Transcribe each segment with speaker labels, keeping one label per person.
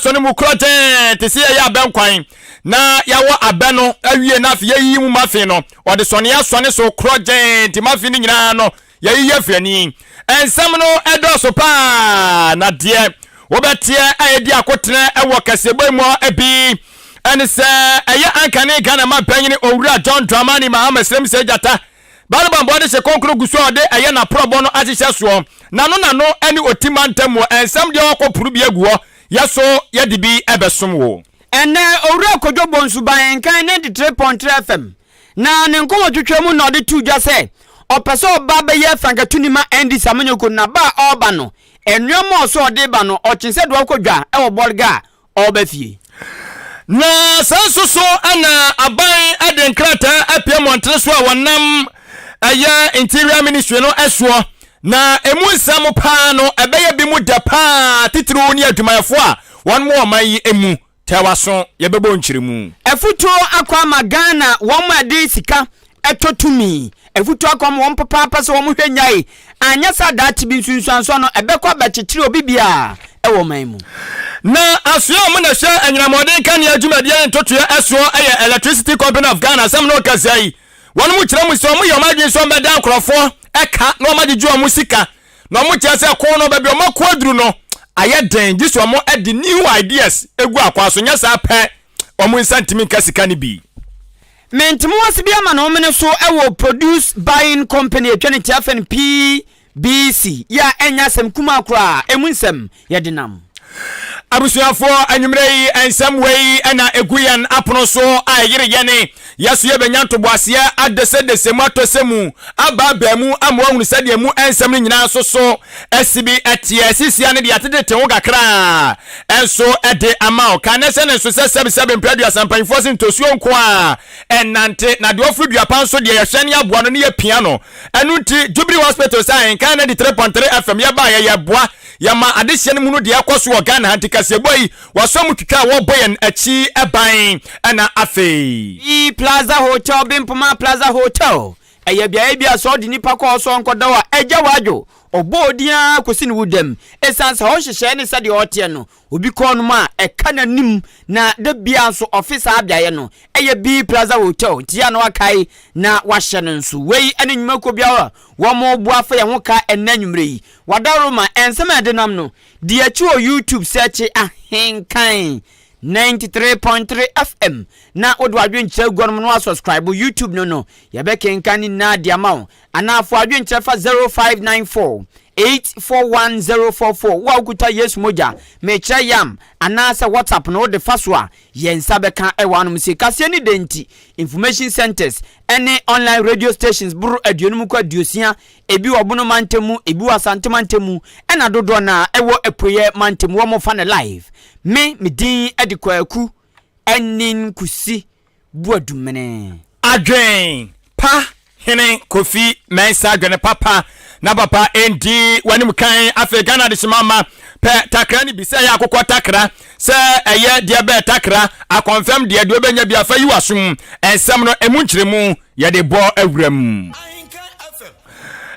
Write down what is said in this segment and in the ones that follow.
Speaker 1: asɔne mu korɔgyee te sɛ yɛyɛ abɛnkwan na yɛawɔ abɛ no awie na afei yɛyiyi mu mafe no, ɔde sɔneɛ asɔne so korɔgyee nti mafe no nyinaa no yɛyiyi afiri ani. Nsɛm no ɛdɔɔso paa, na deɛ wobɛteɛ a ɛdi akotene wɔ kaseɛbɔ mu bi ɛne sɛ ɛyɛ ankane Ghana manpanyin Owura John Dramani Mahama Srem Sɛ Gyata Barebambɔ de hyɛ kɔnkɔn gu so a ɔde ɛyɛ n'aporɔbɔ no ahyehyɛ soɔ. N'ano n'ano ne oti mantam mu nsɛm deɛ ɔkɔ puru bi agu hɔ, yɛ so yɛde bi ɛbɛsom wo.
Speaker 2: Ɛnnɛ, Owura Kojo Bonsu baa yɛn kan 93.3 FM, na ne nkɔmmɔtwetwe mu na ɔde too dwa sɛ ɔpɛ sɛ ɔba bɛyɛ frankatuni ma NDC amanyɔkuo no, na ba a ɔreba no, nneɛma a ɔsɛ ɔde ba no, ɔkyen sɛ deɛ ɔkɔ dwa wɔ Bolga a ɔreba fie.
Speaker 1: Na saa nso so na aban de nkrataa apue mmɔntene so a wɔnam ɛyɛ Interior Ministry no soɔ, na emu nsɛm paa no ɛbɛyɛ bi mu dɛ paa, titiriw ne adwumayɛfoɔ a wɔn wɔ ɔman yi mu. Tɛwaso yɛbɛbɔ nkyerɛmu.
Speaker 2: Afutuo akɔ ama Ghana wɔn a ɛde sika ɛtɔ tumi. Afutuo akɔ ama wɔn papaapa sɛ wɔn hwɛ nyae, anyɛ saa daakye bi nsunsuansoɔ no ɛbɛkɔ abɛkyekyere obi biara ɛwɔ ɔman mu.
Speaker 1: Na asoɛ a wɔn na ɛhwɛ anyinamɔden kanea dwumadie ne ntotoeɛ ɛsoɔ ɛyɛ Electricity Company of Ghana. Asɛm no kasa yi, wɔn mu kyerɛ mu sɛ wɔn yɛ wɔn adwene sɛ wɔn bɛda nkorɔfoɔ ɛka na wɔn agyegye wɔn sika, na wɔn kyerɛ sɛ ko no baabi wɔn akɔ aduru no ayɛ den, gye sɛ wɔn ɛde new ideas egu akwa so, nyɛ saa pɛ wɔn nsa ntumi nka sika no bi.
Speaker 2: Mentemuwase bi ama ne homene so wɔ Produce Buying Company atwa ne tiafa no PBC yɛ a ɛnyɛ asɛm kumaa koraa, emu nsɛm yɛde nam.
Speaker 1: Abusuafoɔ, anwummerɛ yi nsɛm wei na ɛgu yɛn apono so a ɛyere yɛne yɛ so yɛbɛnya ntoboaseɛ adesɛdesɛ mu atɔsɛ mu aba abaa mu ama wahunu sɛdeɛ mu nsɛm no nyinaa nso so asi bi ɛteɛ. Sisia no deɛ atetete ho kakra nso de ama wo ka ne sɛ ne nso sɛ sɛbesɛbe mprɛ 30 mpanyinfoɔ se ntosuo nko a ɛnante, na deɛ ɔforo duapa nso deɛ yɛhwɛ ne aboa no ne yɛpia no. Ɛno nti Jubilee Hospital sɛ ahenkan 93.3 FM yɛbaa yɛyɛ boa yɛma adehyeɛ no mu no deɛ ɛkɔ so wɔ Ghana ha, nti kaseɛbɔ yi wɔsɔ mu twitwa a wɔbɔ yɛn akyi ɛban. Ɛna afei
Speaker 2: B Plaza Hotel, Bimpoma Plaza Hotel, ɛyɛ beaeɛ bi a sɛ ɔde nipa kɔɔ so nkɔda hɔ a ɛgya wadwo ɔbɔ odin ara kɔsi ne wo dam, ɛsiane sɛ hɔ nhyehyɛe ne sɛdeɛ ɔteɛ no, obi kɔɔ no mu a ɛka n'anim na da bia nso ɔfe saa beaeɛ no ɛyɛ B Plaza Hotel. Nti yɛ a na wakae na wahyɛ no nso. Wei ne nnwumakuo biara a wɔn boa fa yɛn ho ka ɛnnɛ anwummerɛ yi. Wadaroma nsɛm a ɛde nam no di akyi wɔ YouTube, sɛkye Ahenkan 93.3 FM na wode w'adwenkyerɛ agu hɔnom no, wasubscribe YouTube no, yɛbɛkenkan ne nyinaa de ama wo, anaa fo adwenkyerɛ fa 0594 841044. Wo a wokuta Yesu mogya, mekyerɛ yam anaasɛ WhatsApp no, wode fa so a yɛn nsa bɛka ɛwɔ anom se kaseɛ ne dɛn nti information centers ɛne online radio stations boro 50 kɔ 60, ebi wɔ Bono mantam mu, ebi wɔ Asante mantam mu, ɛna dodoɔ no a ɛwɔ Apueɛ mantam mu wɔn fa no live. Me din de Kwaku Ɛnin Kusi Buadumene.
Speaker 1: Adwen Pa Hene Kofi Mɛnsa, adwene papa na papa ɛndi w'anim kan. Afei Ghana de hyema ma pɛ takra no bi, sɛ ɛyɛ akokɔ takra, sɛ ɛyɛ deɛ bɛɛ takra akɔnfɛm deɛ wobɛnya bi afa yi w'asom. Ɛnsɛm no ɛmu nkyerɛmu yɛde bɔ awuram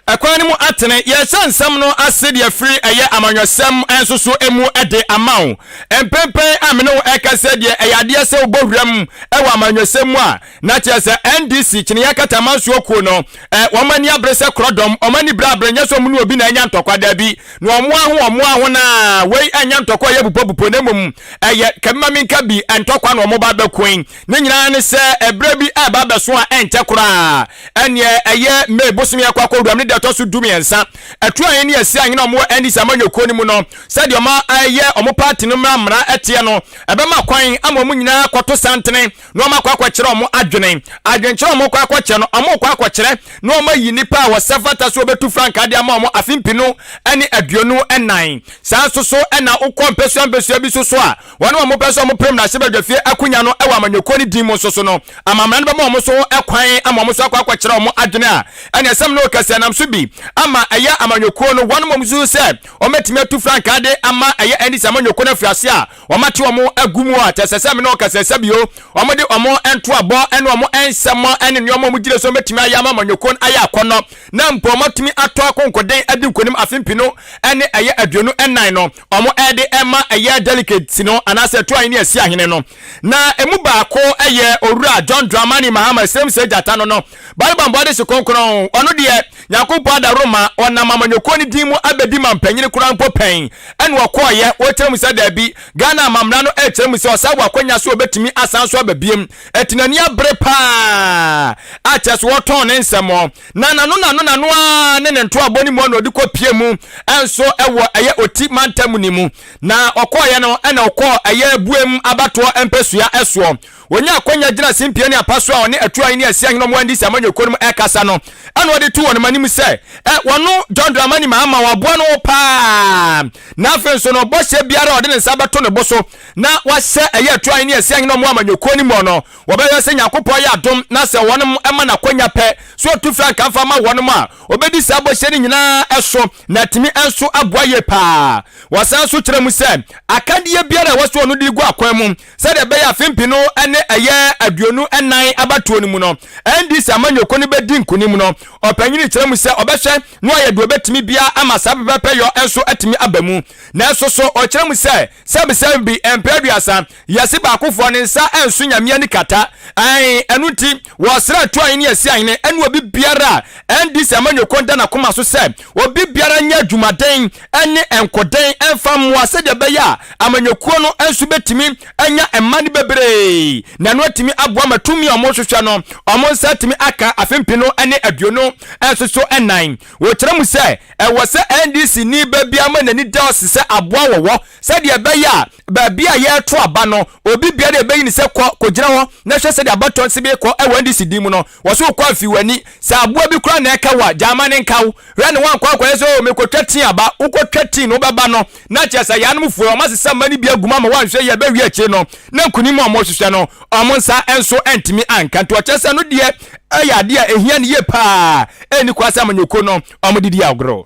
Speaker 1: ɛkwan no mu atene. Yɛhyɛ nsɛm no ase deɛ firi ɛyɛ amanyɔsɛm nso so emu de ama wo mpempɛn a mene wo ɛka sɛ deɛ ɛyɛ adeɛ sɛ wobɔ wuram ɛwɔ amanyɔsɛm mu a, na kyerɛ sɛ NDC kyeneɛ katamansoɔ kuo no wɔn ani abere sɛ korɔdɔm, wɔn ani bere abere, nyɛ sɛ wɔn ne obi na anya ntɔkwa, daabi, na wɔn aho wɔn aho na wei ɛnyɛ ntɔkwa ɛyɛ bupɔbupɔ, na mmom ɛyɛ kabima minka bi ntɔkwa na wɔn ba bɛkoe. Ne nyinaa ne sɛ ɛberɛ bi ɛba bɛso a ɛnkyɛ koraa, ɛneɛ ɛyɛ May bosome akɔ akɔwuram ne deɛ ɛtɔ so 13, ɛto ahene ne asi ahene a wɔwɔ NDC amanyɔkuo no mu no, sɛdeɛ ɔma ɛyɛ ɔmo party no mmara mmara ɛteɛ no, ɛbɛma kwan ama ɔmo nyinaa kɔto santene na ɔmo akɔ akɔkyerɛ ɔmo adwene. Adwenkyerɛ ɔmo kɔ akɔkyerɛ no, ɔmo kɔ akɔkyerɛ na ɔmo ayi nipa a wɔsɛ fata so wɔbɛtu frankaa de ama ɔmo afe 2024. Saa nso so ɛna wokɔ mpɛsua mpɛsua bi so so a wɔn a wɔpɛ sɛ wɔn pere mmarahyɛbadwafie akonnwa no wɔ amanyɔkuo no din mu nso so no, amammerɛ no bɛma wɔn so kwan ama wɔn so akɔ akɔkyerɛ wɔn adwene a ɛne ɛsɛm no kɛseɛ nam so. bi ama ɛyɛ amanyɔkuo no wɔn mmom nso sɛ wɔatumi atu frankaa de ama ɛyɛ NDC amanyɔkuo no afiri ase a wɔate wɔn agu mu a kyɛ sɛ sɛ me ne ɔkasa sɛ bio wɔde wɔn ntoabɔ ne wɔn nsɛm ne nneɛma wɔn gyina so wɔbɛtumi ayɛ ama amanyɔkuo no ayɛ akɔnnɔ na mpo wɔatumi atɔ akonkoden adi nkonim afe mpinu ne ɛyɛ 24 no wɔn ɛde ɛma ɛyɛ delegates no anaasɛ ɛto ahene asi ahene no. Na emu baako yɛ Owura John Dramani Mahama Esrem Sɛ Gyata no no Bible Adehye Kronkron. Ɔno deɛ, Nyankopɔn adaworoma, ɔnam amanyɔkuo no din mu abɛdi mampanyini koraa mpo pɛn. Ɛna ɔkɔɔeɛ, wɔkyerɛ mu sɛ daabi, Ghana amammara no ɛkyerɛ mu sɛ ɔsan wɔ akwanya sɛ ɔbɛtumi asan so aba biem. Ɛti n'ani abere paa a kyerɛ sɛ wɔtɔn ne nsɛm. Na n'ano n'ano n'ano ara ne ne ntoabɔ no mu na ɔde kɔpie mu nso wɔ ɛyɛ Oti mantam no mu. Na ɔkɔeɛ no na ɔkɔɔ ɛyɛ Buem abatoɔ mpasua soɔ. Ɔnyaa akwanya gyina simpie ne apa so a ɔne Atuahene ne Asiahene a wɔn NDC amanyɔkuo no mu rekasa no ɛna ɔde too wɔn anim sɛ ɛ wɔno John Dramani Mahama wɔaboa no paa na afei nso no bɔhyɛ biara a ɔde ne nsa bɛto ne bo so na wahyɛ ɛyɛ Atuahene ne Asiahene a wɔn amanyɔkuo no mu no wɔbɛhwɛ sɛ Nyankopɔn yɛ adom na sɛ wɔn ma no akwanya pɛ so ɔtu frankaa mfa ma wɔn a ɔbɛdi saa bɔhyɛ no nyinaa so na atumi nso aboa yie paa. Wɔsan nso kyerɛ mu sɛ akadeɛ biara a ɛwɔ so ɔno de gu akwan mu sɛdeɛ ɛbɛyɛ afe mpenu ne ɛyɛ 24 abatoɔ no mu no NDC amanyɔkuo no bɛdi nkonim no, ɔpanyini kyerɛ mu sɛ ɔbɛhwɛ na wayɛ deɛ ɔbɛtumi biara ama saa pɛpɛpɛyɔ nso atumi aba mu. Nanso so ɔkyerɛ mu sɛ sɛbisɛbi mpɛ 30 Yɛse baakofoɔ ne nsa nso Nyame ani kata ae ɛno nti wɔsrɛ Atuahene ne Asiahene ɛne obi biara a NDC amanyɔkuo nda nakoma so sɛ obi biara nyɛ adwumaden ɛne nkoden ɛmfa mmoa sɛdeɛ ɛbɛyɛ a amanyɔkuo no nso bɛtumi anya mma no bebree na ɛno atumi aboa ma tumi a wɔhwehwɛ no wɔn nsa atumi aka afe mpenu ne 24. Wɔkyerɛ mu sɛ ɛwɔ sɛ NDC ni ba biara ma n'ani da ɔse sɛ aboa wɔwɔ sɛdeɛ ɛbɛyɛ a baabi a yɛreto aba no, obi biara a ɛbɛyi no sɛ kɔ kɔgyina hɔ na hwɛ sɛdeɛ abatoɔ no sebe rekɔ wɔ NDC din mu no, wɔ so wokɔ afi w'ani. Sɛ aboa bi koraa na ɛka wo a, gyaa ma ne nka wo. Hwɛ ne woankɔ ankɔyɛ sɛ oh mekɔtwa tea aba, wokɔtwa tea no wobɛba no na kyerɛ sɛ yaanom fue, wɔn asesa mma no bi agu mu ama woanhwɛ yie a ɛbɛwie akyire no na nkunim a wɔhwehwɛ no wɔn nsa nso antumi anka. Nti ɔkyerɛ sɛ ɛno deɛ ɛyɛ adeɛ a ɛhia no yie paa, ɛnni kwan sɛ amanyɔkuo no wɔde di agorɔ.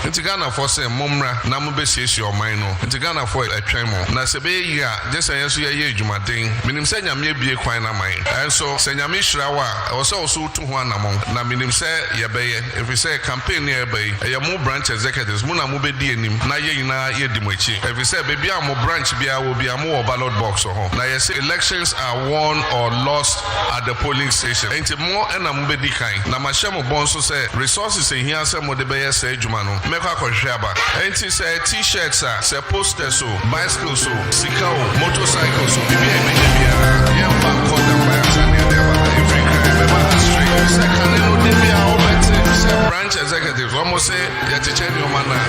Speaker 3: Nti Ghanafoɔ se mommra na mobɛsiesie ɔman no. Nti Ghanafoɔ ɛtwɛn mo. Na sɛ ɛbɛyɛ yie a, gye sɛ yɛn nso yɛyɛ adwumaden. Menim sɛ Nyame abue kwan no ama yɛn. Ɛnso sɛ Nyame hyira wo a, ɛwɔ sɛ wo nso wotu ho anamɔn. Na menim sɛ yɛbɛyɛ, ɛfiri sɛ campaign no a ɛreba yi, ɛyɛ mo branch executives, mo na mobɛdi anim na yɛn nyinaa yɛdi mo akyi. Ɛfiri sɛ baabi a mo branch biara wɔ biara, mowɔ ballot box wɔ hɔ. Na yɛse elections are won or lost at the polling station. Enti mo na mobɛdi kan. Na mahyɛ mo bɔ nso sɛ resources a ehia sɛ mode bɛyɛ saa adwuma no, mɛkɔ akɔhwehwɛ aba. Enti sɛ ɛyɛ T-shirts a, sɛ posters o, bicycles o, sika o, motorcycles o, biribi a yɛbɛnya biara, yɛmfa nkɔ Dambai ansa na yɛde aba ha. Ɛfiri Nkran, yɛbɛba ha straight. Sɛ kane no, da biara wobɛte sɛ branch executives, wɔse yɛkyekyɛ nneɛma no a,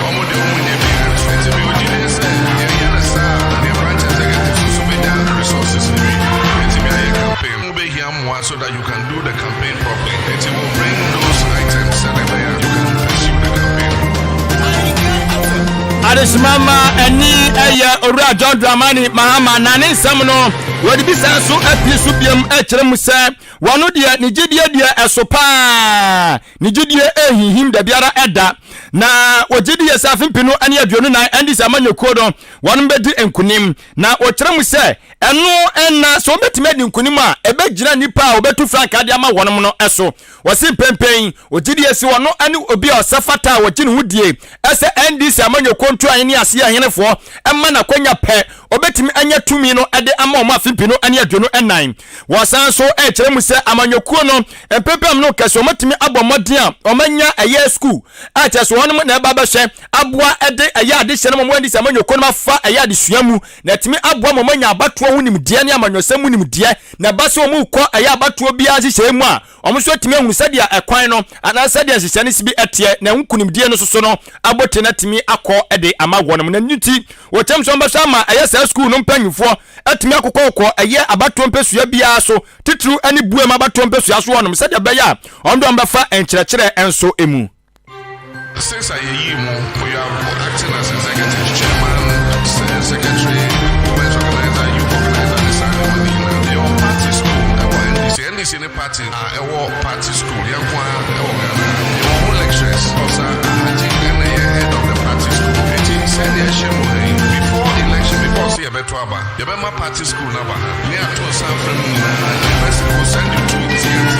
Speaker 3: wɔn deɛ wɔnyɛ bi. Enti mewɔ gyidie sɛ yɛyɛ no saa a, deɛ branch executives nso bɛnya resources no bi atumi ayɛ campaign. Mobɛhia mmoa so that you can do the campaign properly. Enti we'll bring those items sɛdeɛ ɛbɛyɛ a you can pursue the campaign.
Speaker 1: Adehyema ma ani yɛ Owura John Dramani Mahama na ne nsɛm no wɔde bi san so apue so biam kyerɛ mu sɛ wɔno deɛ ne gyidie deɛ ɛso paa ne gyidie ɛhinhim da biara ɛda na wɔgye di yɛ sɛ afe 2024 NDC amanyɔkuo no wɔn bɛdi nkonim na wɔkyerɛ mu sɛ Ɛno na sɛ wɔbɛtumi adi nkonim a, ɛbɛgyina nnipa a wɔbɛtu frankaa de ama wɔn no so. Wɔse mpɛnpɛn yi, wɔgye die se ɔno ne obi a ɔsɛ fata a wɔgye ne ho die sɛ NDC amanyɔkuo ntuahe ne aseɛ ahenefoɔ ma no akwanya pɛ, ɔbɛtumi anya tumi no de ama wɔn afe 2024. Wɔsan nso rekyerɛ mu sɛ amanyɔkuo no mpempem no kɛse wɔatumi abɔ mmɔden a wɔanya ɛyɛ sukuu a kyerɛ sɛ wɔn na ɛba bɛhwɛ aboa de ɛyɛ adehyɛ no ma wɔn NDC amanyɔkuo no afa ɛyɛ adesua mu na atumi aboa ma wɔanya abatoɔ ho nimdeɛ ne amanyɔsɛm mu nimdeɛ, na ɛba sɛ wɔrekɔ ɛyɛ abatoɔ biara nhyehyɛeɛ mu a, wɔn nso atumi ahunu sɛdeɛ ɛkwan no anaa sɛdeɛ nhyehyɛeɛ no si bi teɛ, na ɛho nkunimdie no soso no abotire no atumi akɔ de ama wɔn. Na ɛno nti, wɔkyɛm sɛ wɔbɛhwɛ ama ɛyɛ saa sukuu no mpanimfoɔ atumi akokɔkɔ ɛyɛ abatoɔ mpɛsua biara so, titiriw ne buam abatoɔ mpɛsua so hɔnom, sɛdeɛ ɛbɛyɛ a wɔn de wɔn bɛfa nkyerɛkyerɛ nso mu.
Speaker 3: Since a yɛyii mo, you have acting as executive chairman, secretary, women's organizer, youth organizer ne saa nneɛma no nyinaa. Yɛwɔ party school ɛwɔ NDC. NDC ne party a ɛwɔ party school yɛn nko ara ɛwɔ Ghana. Yɛwɔ ho lecture. Mommɛto aba. Yɛbɛma party school no aba ha, ne yɛato nsa afrɛ mo nyinaa. University will send you to TNT.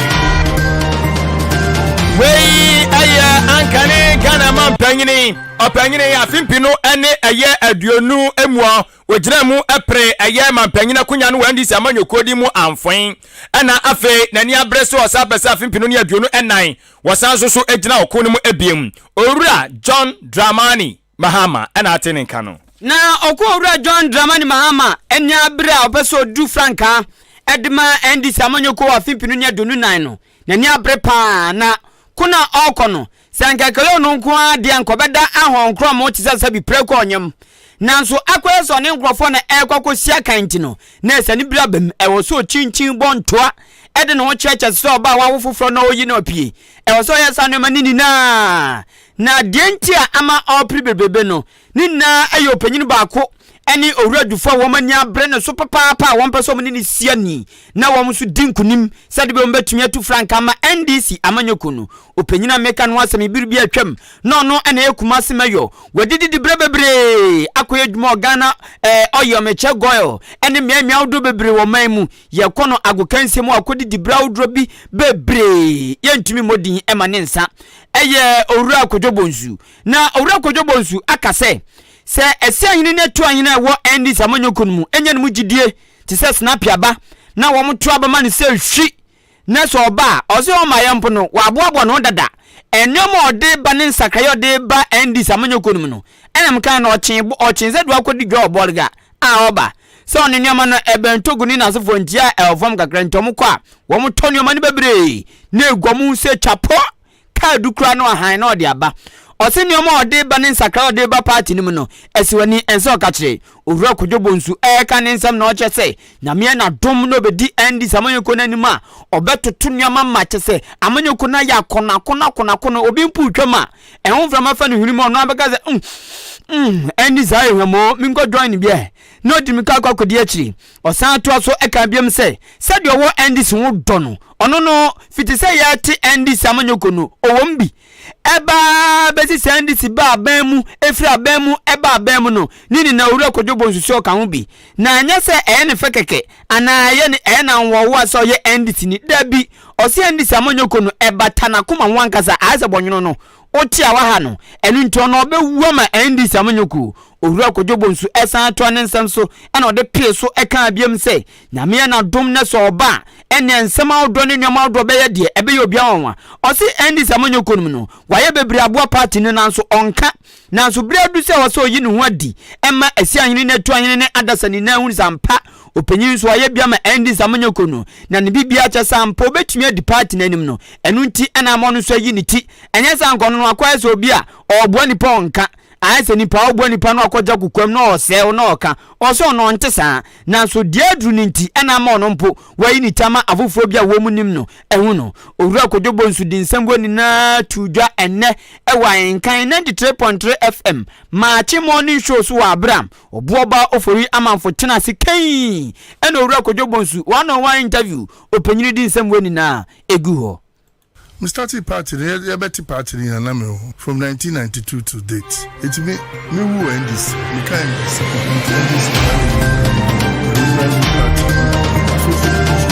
Speaker 1: Wei ɛyɛ ankane Ghana mampanyini ɔpanyini afe mpinu ne ɛyɛ 20 muɔ ogyina mu pere ɛyɛ mampanyin akonya no wɔ NDC amanyɔkuo din mu amfoe ɛna afei n'ani abere so ɔsan pɛ sɛ afe 2024 wɔsan nso so gyina ɔko no mu ebiem. Owura John Dramani Mahama ɛna ate ne nka no.
Speaker 2: Na ɔko Owura John Dramani Mahama ani abere a ɔpɛ sɛ ɔdu frankaa de ma NDC amanyɔkuo wɔ afe 2024 no, n'ani abere paa na ko no a ɔrekɔ no, sɛ anka ɛkɛyɛ ɔno nko ara deɛ anka ɔbɛda ahɔnkorɔmo te sɛ sɛbi prako a ɔnyam. Nanso akɔyɛ sɛ ɔne nkurɔfoɔ na ɛrekɔ akɔsi akan nti no, na asiane bi aba mu. Ɛwɔ sɛ ɔkyinkyin bɔ ntoa de ne ho kyerɛkyerɛ sɛ ɔbaa a wawo foforɔ na ɔreyi no apue. Ɛwɔ sɛ ɔyɛ saa nneɛma no nyinaa. Na deɛ nti a ama ɔrepere bebrebe no, ne nyinaa yɛ ɔpanyin baako ne Owura Dufo a wɔn ani abere ne so papaapa a wɔmpɛ sɛ wɔne no si ani na wɔn nso di nkonim sɛde bɛyɛ wɔbɛtumi atu frankaa ama NDC amanyɔkuo no. Ɔpanyin a meka ne ho asɛm yi bere bi atwam na ɔno na ɛyɛ Kumasi Mayor. Wadidi diberɛ bebree akɔyɛ adwuma wɔ Ghana eh, Oil, mekyɛ Goil ne mmeammea ahodoɔ bebree wɔ ɔman mu. Yɛkɔ no agokansie mu akɔdi diberɛ ahodoɔ bi bebree. Yɛntumi mmɔ din ma ne nsa. Ɛyɛ Owura Kojo Bonsu. Na Owura Kojo Bonsu aka sɛ, sɛ ɛsɛ ahene ne atu ahene a ɛwɔ NDC amanyɔkuo no mu nya ne mu gyidie te sɛ Snappy aba na wɔn to aba ma no sɛ hwi na sɛ ɔba a ɔsɛ ɔma yɛn mpo no wɔaboaboa ne ho dada. Nneɛma a ɔde ba ne nsakraeɛ a ɔde ba NDC amanyɔkuo no mu no ɛna meka no ɔkyen ɔkyen sɛ deɛ wakɔdi dwa wɔ Bolga a ɔba sɛ ɔne nneɛma no ɛbɛn Togo ne n'asefoɔ nti a ɛwɔ fam kakra nti wɔn kɔ a wɔn tɔ nneɛma no bebree na egu wɔn sɛ twapɔ kaa du koraa na ɔhan na ɔde aba. Ɔse nneɛma a ɔde ba ne nsakrae a ɔde ba party no mu no, ɛsi w'ani ɛnsɛ ɔka kyerɛ. Owura Kojo Bonsu ɛreka ne nsɛm na ɔkyerɛ sɛ Nyame ayɛ no adom na ɔbɛdi NDC amanyɔkuo no anim a, ɔbɛtoto nneɛma ma kyɛ sɛ amanyɔkuo no ayɛ akɔnɔ akɔnɔ akɔnɔ akɔnɔ obi mpo retwam a, ɛho mframa fa ne hwene mu a ɔno ara bɛka sɛ mm mm NDC ayɛ hwam oo, menkɔ join bi ɛ na ɔdi mmirika akɔ akɔdi akyiri. Ɔsan toa so ka biom sɛ, sɛdeɛ ɔwɔ NDC ho dɔ no, ɔno no, fiti sɛ yɛte NDC amanyɔkuo no, ɔwɔ mu bi. Ɛba ara bɛsi sɛ NDC ba aban mu, ɛfiri aban mu ɛba aban mu no, ne nyinaa Owura Kwadwo Bonsu sɛ ɔka ho bi. Na ɛnyɛ sɛ ɛyɛ ne fɛ kɛkɛ, anaa ɛyɛ ne ɛyɛ no anwanwa sɛ ɔyɛ NDC ni, dabi, ɔse NDC amanyɔkuo no, ɛbata n'akoma ho ankasa, ayɛ sɛ bɔnwono no, wote a waha no, ɛno nti ɔno ɔbɛwu ama NDC amanyɔkuo. Owura Kojo Bonsu san toa ne nsɛm so na ɔde pee so kaa biom sɛ, Nyame yɛ n'adom na sɛ ɔba a, ɛnneɛ nsɛm ahodoɔ ne nneɛma ahodoɔ bɛyɛ deɛ ɛbɛyɛ obiara nwanwa. Ɔse NDC amanyɔkuo no mu no, wayɛ bebree aboa party no nanso ɔnka. Nanso berɛ adu sɛ ɛwɔ sɛ ɔyi ne ho adi ma Asiahene ne Atuahene ne adasa nyinaa hunu sɛ ampa ɔpanyin nso wayɛ bi ama NDC amanyɔkuo no na ne biribiara kyɛ sɛ ampa ɔbɛtumi adi party no anim no. Ɛno nti na ama ɔno nso ayi ne ti. Ɛnyɛ sɛ anka ɔno no akɔyɛ sɛ obi a ɔreboa nnipa ɔnka. Ayɛ sɛ nipa a ɔboa nipa no akɔgya kokoam na ɔresɛe wo na ɔreka. Ɔsɛ ɔno ɔnte saa. Nanso deɛ aduru no nti na ama ɔno mpo wayi ne ti ama afoforɔ bi a wɔn nim no ahu no. Owura Kojo Bonsu de nsɛmfua nyinaa too dwa ɛnnɛ wɔ Ahenkan 93.3 FM Maakye Morning Show so wɔ abere a Ɔboɔbaa Ofori Amanfo tena ase kaii ɛna Owura Kojo Bonsu one on one interview ɔpanyini de nsɛmfua nyinaa egu hɔ.
Speaker 4: Me startee party no yɛ bɛte party no nyinaa na me wɔ hɔ from 1992 to date eti me me wu wɔ NDC me ka NDC ho nti NDC na me wu me wura new party no na afei so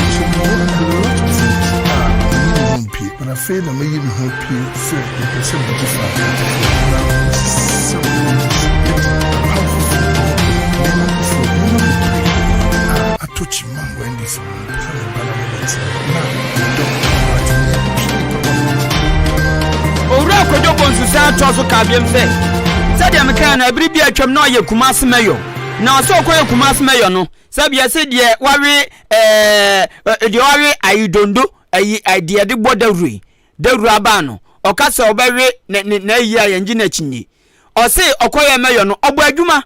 Speaker 4: so me wɔ a lot of things a me yi me ho mpie but afei na me yi me ho pie sɛ me pɛ sɛ me gye fa na me sɛ wɔ NDC me di apam foforɔ nneɛma foforɔ nneɛma bebree a atɔ kyima wɔ NDC mu.
Speaker 2: Owura Kojo Bonsu san toa so kaa biom sɛ, Sɛdeɛ mekae no, ɛbere bi a atwam na ɔyɛ Kumasi Mayor. Na ɔsɛ ɔkɔyɛ Kumasi Mayor no, sɛbi ɛse deɛ wawe ɛɛ deɛ wawe ayidondo, ayi deɛ yɛde bɔ dawuro yi, dawuro abaa no, ɔka sɛ ɔbɛwe ne ne n'ayi a yɛngye no akyinnye. Ɔse ɔkɔyɛɛ mɛyɔ no, ɔbɔ adwuma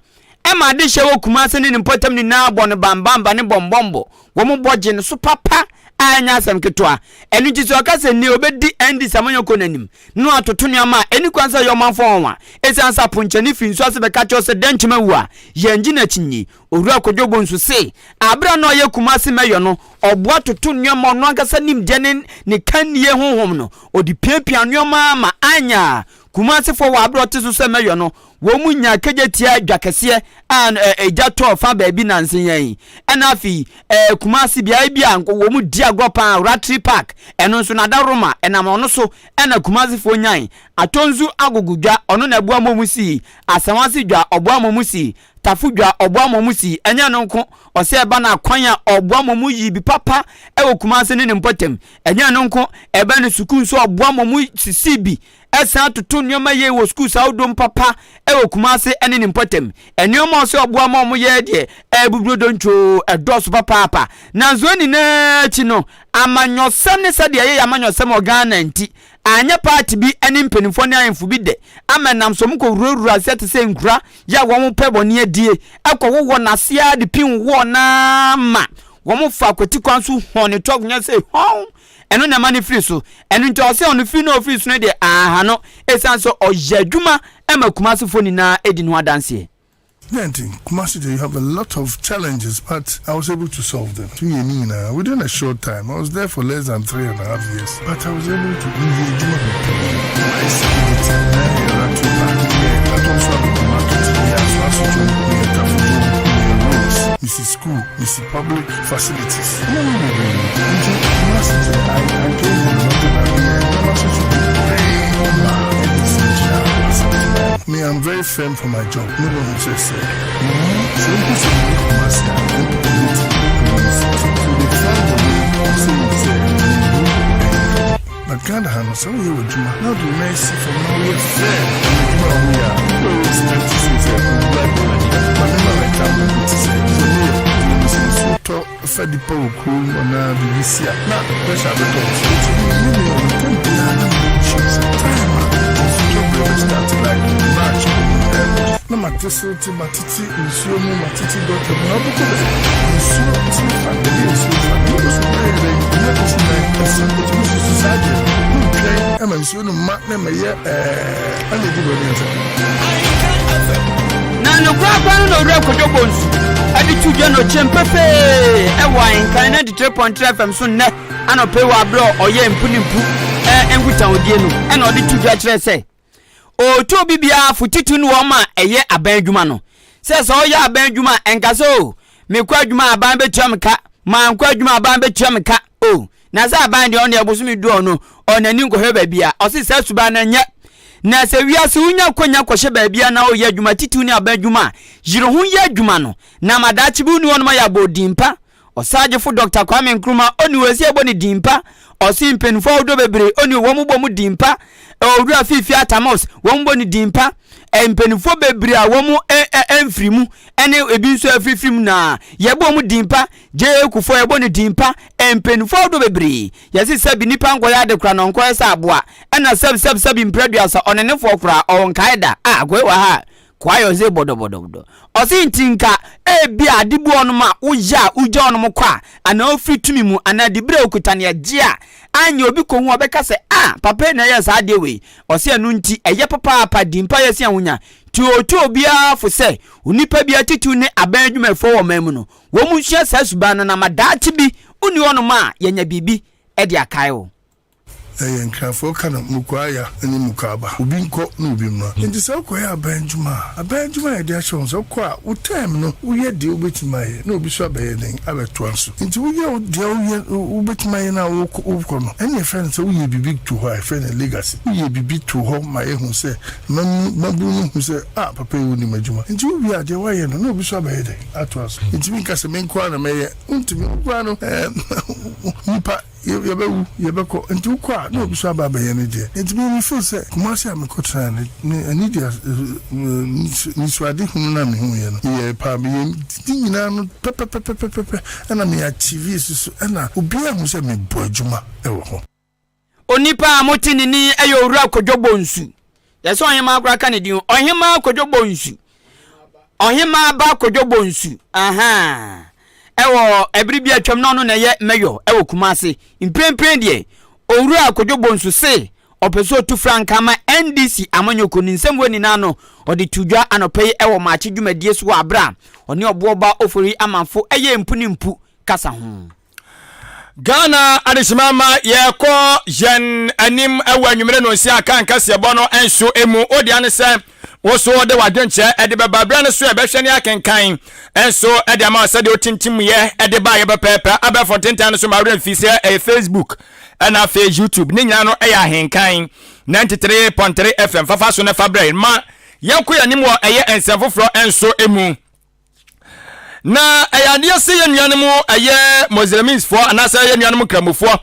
Speaker 2: ma adehyɛ wɔ Kumase ne ne mpɔtam nyinaa bɔ no bambamba ne bɔmbɔmbɔ. Wɔn bɔ gye no so papa a ɛnyɛ asɛm ketewa. Ɛno nti sɛ ɔka sɛ nea ɔbɛdi NDC amanyɔkuo no anim na watoto nneɛma a, ɛnni kwan sɛ ɛyɛ ɔmanfoɔ nwanwa. Ɛsiane sɛ aponkyerɛne firi nsuo ase bɛka kyerɛ wo sɛ dɛnkyɛm awu a, yɛngye no akyinnye. Owura Kojo Bonsu se, aberɛ a na ɔyɛ Kumase mɛyɔ no, ɔboa toto nneɛma ɔno ankasa nimdeɛ ne ne kannie honhom no, ɔde piapia nneɛma ma anyɛ a. Kumasefoɔ wɔ aberɛ ɔte so sɛ mɛyɔ no, wɔn mu nyaa kagya tia dwa kɛseɛ a egya tɔɔ fa baabi nansa yi ara yi. Ɛna afei Kumase beaeɛ bi a wɔn mu di agorɔ paa, Rattray Park, ɛno nso n'adaworoma ɛnam ɔno so ɛna Kumasefoɔ nyae. Atonsu Agogo dwa, ɔno na ɛboa ma wɔn sii. Asawase dwa, ɔboa ma wɔn sii. Tafo dwa, ɔboa ma wɔn sii. Ɛnyɛ ɛno nko, ɔsɛ ɛba no akwan a ɔboa ma wɔn yii bi papa ɛwɔ Kumase ne ne mpɔtam. Ɛnyɛ ɛno nko, ɛba no sukuu nso ɔboa ma wɔn sisii bi san toto nneɛma yie wɔ sukuus ahodoɔ mu papa wɔ Kumase ne ne mpɔtam. Nneɛma a ɔsɛ ɔboa ma wɔyɛ deɛ ɛbuburo dontwoo ɛdɔɔso papaapa. Nanso ne nyinaa akyi no, amanyɔsɛm ne sɛdeɛ ɛyɛ yɛ amanyɔsɛm wɔ Ghana nti, anyɛ paati bi ne mpanimfoɔ ne ahemfo bi dɛ ama ɛnam so wɔkɔwurawura aseɛ te sɛ nkura yɛ a wɔpɛ bɔne adie kɔwowɔ n'ase ara de pin wowɔ no ara ma wɔfa kwati kwan so hɔn ne to akonnwa sɛ hɔn. Ɛno na ɛma no firi so. Ɛno nti ɔsɛ ɔno firi na ɔfiri so no deɛ aha no ɛsiane sɛ ɔyɛ adwuma ma Kumasefoɔ nyinaa di ne ho adanseɛ.
Speaker 4: Dɛn nti? Kumasi deɛ you have a lot of challenges but I was able to solve them. Tumi yɛ ne nyinaa within a short time. I was there for less than 3½ years but I was able to meyɛ adwuma bebree. Mayɛ security, mayɛ ratio park, meyɛ Atonsu Agogo market, meyɛ Asoaso dwom, meyɛ Tafo dwom, meyɛ roads, mesi school, mesi public facilities nneɛma bebree nti Kumasi deɛ I I gave them nothing but meyɛ nneɛma nso so bebree ma ɛde si gyina Asante. Me I'm very firm for my job me wɔ nkyerɛ sɛ menni sɛ mpo sɛ menni Kumasi a NPP bɛtumi awu me seat so they find a way sɛ nim sɛ menwu NPP. But Ghana ha no sɛ woyɛ w'adwuma na wode wo nan si fam na woyɛ fair wɔ adwuma a woyɛ a, people always tend to say sɛ obu adeɛ wɔ hɔ. Ma me ma wo example bi te sɛ, sɛ mayor wonim sɛ nsuo tɔ fa nipa wɔ kurom anaa biribi si a na pressure abɛtɔ wo so. Nti me meyɛ mayor no time biara na me make sure sɛ time a nsutɔ berɛ bɛ start like March mu ɛɛkɔ na mate silte matete nsuo mu matete gutter mu na wobɛkɔ baabi nsuo tene fa baabi a nsuo fa no wokɔ so kora yɛ dɛn ɛnyɛ kɔsi nan ɛsi ɛtumi susu saa deɛ no wontwɛn ɛma nsuo no mma na ɛmɛyɛ ɛɛ ɛna ɛdi bɔne ɛsɛ.
Speaker 2: Na nokorɛ kwan no na Owura Kojo Bonsu de to dwa no kyerɛm pefee wɔ Ahenkan 93.3 FM so nnɛ anɔpa yi wɔ aberɛ a ɔyɛ mpu ne mpu nkutahodie no ɛna ɔde to dwa kyerɛ sɛ Ɔretu obi biara fo titiriw ne wɔn a ɛyɛ aban adwuma no sɛ sɛ ɔyɛ aban adwuma a ɛnka sɛ o mekɔ adwuma a aban bɛtua me ka mankɔ adwuma a aban bɛtua me ka o na sɛ aban deɛ ɔno deɛ bosome du ɔno ɔnani nkɔhwɛ baabi a ɔse saa suban no nyɛ na sɛ wiase wonya kɔnya kɔhyɛ baabi a na ɔyɛ adwuma titiriw ne aban adwuma a yere ho yɛ adwuma no na ma daakye bi woni hɔnom ayɛ abɔdin pa Ɔsagyefo Dɔkta Kwame Nkrumah ɔni wɔ ɛsɛ yɛbɔ ne din pa. Ɔse mpanyinfoɔ ahodoɔ bebree ɔni wɔn bɔ mu din pa. Owura Fifi Atamos wɔn bɔ ne din pa. Mpanyinfoɔ bebree a wɔn mfiri mu ɛne ebi nso afirifiri mu na yɛbɔ wɔn din pa. J.A. Kufuor yɛbɔ ne din pa. Mpanyinfoɔ ahodoɔ bebree yɛse sɛbi nipa nkɔyɛ ade koraa na ɔnkɔyɛ sɛ aboa ɛna sɛbi sɛbi sɛbi mprɛduasa ɔnenefoɔ koraa ɔnkae da. Ah akoe wɔ ha a Kwae ɔse bɔdɔbɔdɔbɔdɔ. Ɔse nti nka ebia ade bi wɔ hɔnom a woyɛ a wogya hɔnom kɔ a anaa wofiri tumi mu anaa diberɛ a wokuta no yɛgye a anyɛ obi kɔhu a ɔbɛka sɛ ah papa yi na ɛyɛɛ saa adeɛ wei. Ɔse ɛno nti ɛyɛ papaapa di mpaeɛ se ahonya nti ɔtu obiara fo sɛ onipa biara titiriw ne aban adwumayɛfoɔ wɔ ɔman mu no wɔn nsua saa suban no na ma daakye bi wonni hɔnom a yɛanya biribi de akae wo.
Speaker 4: Ɛyɛ Nkrafoɔ ka no Mukwaya ne Mukwaba. Obi nkɔ na obi mmra. Nti sɛ wokɔyɛ aban adwuma a, aban adwuma a yɛde ahyɛ wo nsa, wokɔ a, wo term no, woyɛ deɛ wobɛtumi ayɛ na obi nso abɛyɛ dɛn? Abɛtoa so. Nti woyɛ wo deɛ woyɛ wobɛtumi ayɛ no a wokɔ wokɔ no, ɛnna yɛfrɛ no sɛ woyɛ biribi to hɔ a yɛfrɛ no legacy. Woyɛ biribi to hɔ ma yɛhu sɛ, mmabunu no hu sɛ, ah, papa yi wonim adwuma. Nti wowie a, deɛ woayɛ no, na obi nso abɛyɛ dɛn? Atoa so. Nti menka sɛ me nko ara na mɛyɛ. Wontumi, wo nko ara no, ɛɛ, nnipa. Yɛbɛwu, yɛbɛkɔ, nti wokɔ a na obi nso aba abɛyɛ ne deɛ. Nti me me feel sɛ Kumasi a mekɔtenaeɛ no, me ani deɛ anisoadehunu no a mehuiɛ no, meyɛɛ paa, meyɛ ne nyinaa no pɛpɛpɛpɛpɛ ɛna me achievee nso so, ɛna obiara hu sɛ mebɔ adwuma wɔ hɔ.
Speaker 2: Onipa a mote ne nne yi yɛ Owura Kojo Bonsu. Yɛsɛ ɔhemaa koraa ka ne din o. Ɔhemaa Kojo Bonsu. Ɔhemaa ba Kojo Bonsu. Ahaa. Ɛwɔ ɛbere bi atwam na ɔno na ɛyɛ mɛyɔ ɛwɔ Kumase. Mprempren deɛ, Owura Kojo Bonsu se ɔpɛ sɛ ɔtu frankaa ma NDC amanyɔkuo no. Nsɛm wei nyinaa no, ɔde to dwa anɔpa yi ɛwɔ Maakye dwumadie so wɔ abere a ɔne Ɔboɔba Ofori Amanfo ɛyɛ mpu ne mpu kasa ho.
Speaker 1: Ghana adehyema ma yɛkɔ yɛn anim wɔ anwummere no nsia aka nkaseɛbɔ no nso mu. Wo dea ne sɛ wo so de w'adwenkyerɛ de bɛba berɛ no so yɛbɛhwɛ ne akenkan nso de ama wo sɛdeɛ wotintimyɛ de baeɛ pɛpɛɛpɛ. Abɛɛfo ntentan no so ma werɛ mfi sɛ ɛyɛ Facebook ɛna afei YouTube ne nyinaa no ɛyɛ Ahenkan 93.3 FM fafa so na fa brɛ ma yɛnkɔ yɛn anim wɔ ɛyɛ nsɛm foforɔ nso mu. Na ɛyɛ adeɛ sɛ yɛn nuanom ɛyɛ Muslimisfoɔ anaasɛ yɛn nuanom Nkramofoɔ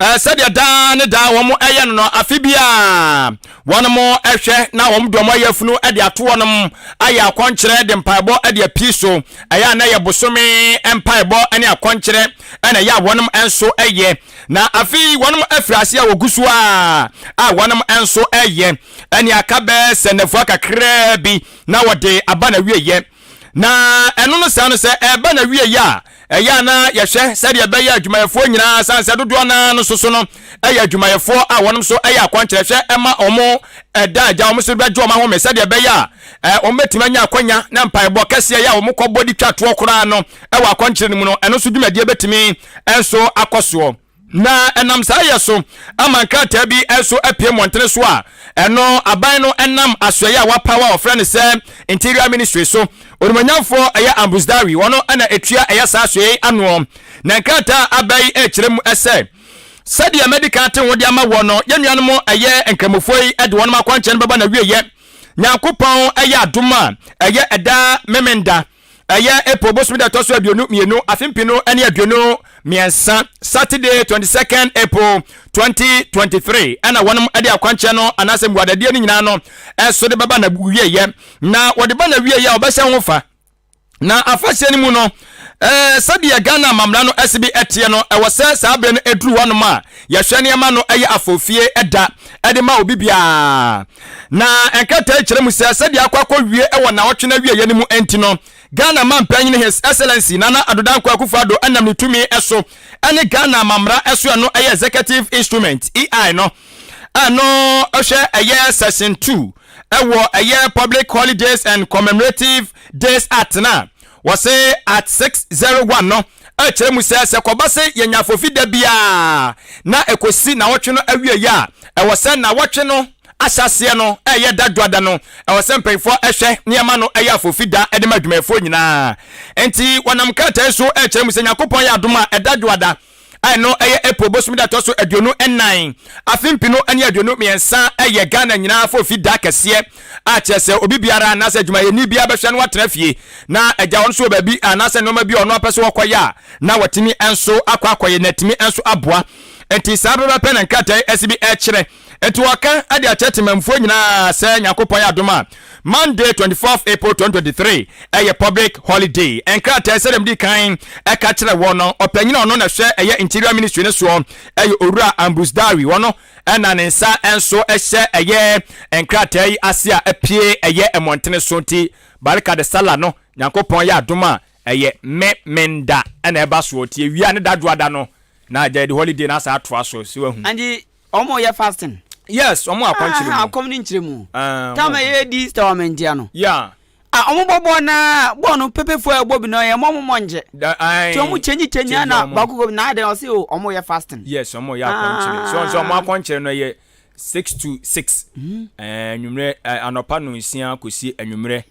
Speaker 1: sɛdeɛ daa ne daa wɔn ɛyɛ no no afe biara wɔn ɛhwɛ na wɔn de wɔn ayɛ afunu de ato wɔn ayɛ akɔnkyerɛ de mpaebɔ de apii so ɛyɛ a na yɛ bosome mpaebɔ ne akɔnkyerɛ ɛna ɛyɛ a wɔn nso ɛyɛ na afe yi wɔn afiri ase a wɔgu so a a wɔn nso ɛyɛ ɛne aka bɛɛ sɛ nnafua kakraa bi na wɔde aba n'awieeɛ. Na ɛno no saa no sɛ ɛreba n'awieeɛ a, ɛyɛ a na yɛhwɛ sɛdeɛ ɛbɛyɛ adwumayɛfoɔ nyinaa sane sɛ dodoɔ no ara no soso no ɛyɛ adwumayɛfoɔ a wɔnom so ɛyɛ akwankyerɛ hwɛ ɛma wɔn ɛda agya wɔn so bɛgye wɔn ahome sɛdeɛ ɛbɛyɛ a wɔn bɛtumi anya akwanya na mpaebɔ kɛseɛ yɛ a wɔn kɔbɔ de twa toɔ koraa no ɛwɔ akwankyerɛ no mu no ɛno nso dwumadie bɛtumi nso akɔ soɔ. Na ɛnam saa yɛ so ama nkrataa bi nso apue mmɔntene so a ɛno aban no nam asoɛeɛ a wɔapaw a wɔfrɛ no sɛ Interior Ministry so. Onimuonyamfoɔ ɛyɛ Ambrose Darwi, ɔno na ɛtua ɛyɛ saa asoɛeɛ yi anoɔ. Na nkrataa a aba yi rekyerɛ mu sɛ, sɛdeɛ madi kan ate ho de ama woɔ no, yɛn nuanom ɛyɛ Nkramofoɔ yi de wɔnom akwankyerɛ no bɛba n'awieɛ. Nyankopɔn ɛyɛ adom a ɛyɛ ɛda Memenda. Ɛyɛ April bosome da ɛtɔ so 22 afe 2023, Saturday 22nd April 2023, ɛna wɔnom de akwankyerɛ no anaasɛ mmuadadie no nyinaa no ɛso de bɛba na wieɛ. Na wɔde ba na wieɛ a wɔbɛhyɛ ho fa. Na afahyɛ no mu no, ɛɛ sɛdeɛ Ghana amammerɛ no ɛsi bi ɛteɛ no, ɛwɔ sɛ saa berɛ no ɛduru hɔnom a yɛhwɛ nneɛma no ɛyɛ afɔfie ɛda ɛde ma obi biara. Na nkrataa yi kyerɛ mu sɛ sɛdeɛ akɔ akɔwie wɔ nnawɔtwe no awieeɛ no mu nti no, Ghana Manpanyin His Excellency Nana Addo Dankwa Akufo-Addo nam ne tumi so ne Ghana amammara so ɛno ɛyɛ Executive Instrument, EI, no ɛno hwɛ ɛyɛ Section 2 ɛwɔ ɛyɛ Public Holidays and Commemorative Days Act no a wɔse Act 601 no ɛkyerɛ mu sɛ sɛ kɔba sɛ yɛnya afofi da biara na ɛkɔsi nnawɔtwe no awieeɛ a, ɛwɔ sɛ nnawɔtwe no ahyɛaseɛ no ɛyɛ da dwoada no, ɛwɔ sɛ mpanyinfoɔ ɛhwɛ nneɛma no ɛyɛ afofi da ɛde ma adwumayɛfoɔ nyinaa. Enti wɔnam krataa yi so ɛkyerɛ mu sɛ Nyankopɔn yɛ adom a ɛda dwoada a ɛno ɛyɛ April bosome da ɛtɔ so 24 afe 2023 ɛyɛ Ghana nyinaa afofi da kɛseɛ a kyerɛ sɛ obi biara anaasɛ adwumayɛni biara bɛhwɛ no atena fie na agya ɔno nso wɔ baabi anaasɛ nneɛma bi a ɔno apɛ sɛ ɔkɔyɛ a na watumi nso akɔ akɔyɛ na atumi nso aboa. Enti saa pɛpɛpɛ na nkrataa yi ɛsi bi ɛkyerɛ. Enti wɔka de akyerɛ temammufoɔ nyinaa sɛ Nyankopɔn yɛ adom a, Monday 24th April 2023 ɛyɛ public holiday. Nkrataa sɛdeɛ medi kan ɛka kyerɛ wɔ no, ɔpanyin a ɔno na ɛhwɛ ɛyɛ Interior Ministry no soɔ ɛyɛ Owura Ambrose Darwi, ɔno ɛna ne nsa nso ɛhyɛ ɛyɛ nkrataa yi ase a apue ɛyɛ mmɔntene so. Nti Barika de Sallah no Nyankopɔn yɛ adom a ɛyɛ Memenda ɛna ɛba soɔ, nti awia ne dadwoada no na agya yɛde holiday no asa atoa so, so wahu.
Speaker 2: Anti Ɔmo yɛ fasting.
Speaker 1: Yes, ɔmo akɔnkyerɛ mu.
Speaker 2: Ah, akɔm ne nkyerɛ mu. Ah, Tam a yɛ di Easter wɔ Amentia no.
Speaker 1: Yeah.
Speaker 2: Ah, ɔmo bɔ bɔɔl na bɔɔl no pepefo a ɛbɔ bi no yɛ mo ɔmo mɔ ngye.
Speaker 1: Da, ayi.
Speaker 2: Ti ɔmo change change na baako kɔ bi na adan ɔsi o ɔmo yɛ fasting.
Speaker 1: Yes, ɔmo yɛ akɔnkyerɛ. So nso ɔmo akɔnkyerɛ no yɛ 6 to 6. Ɛɛ, anwummerɛ, anɔpa nonsia kɔsi anwummerɛ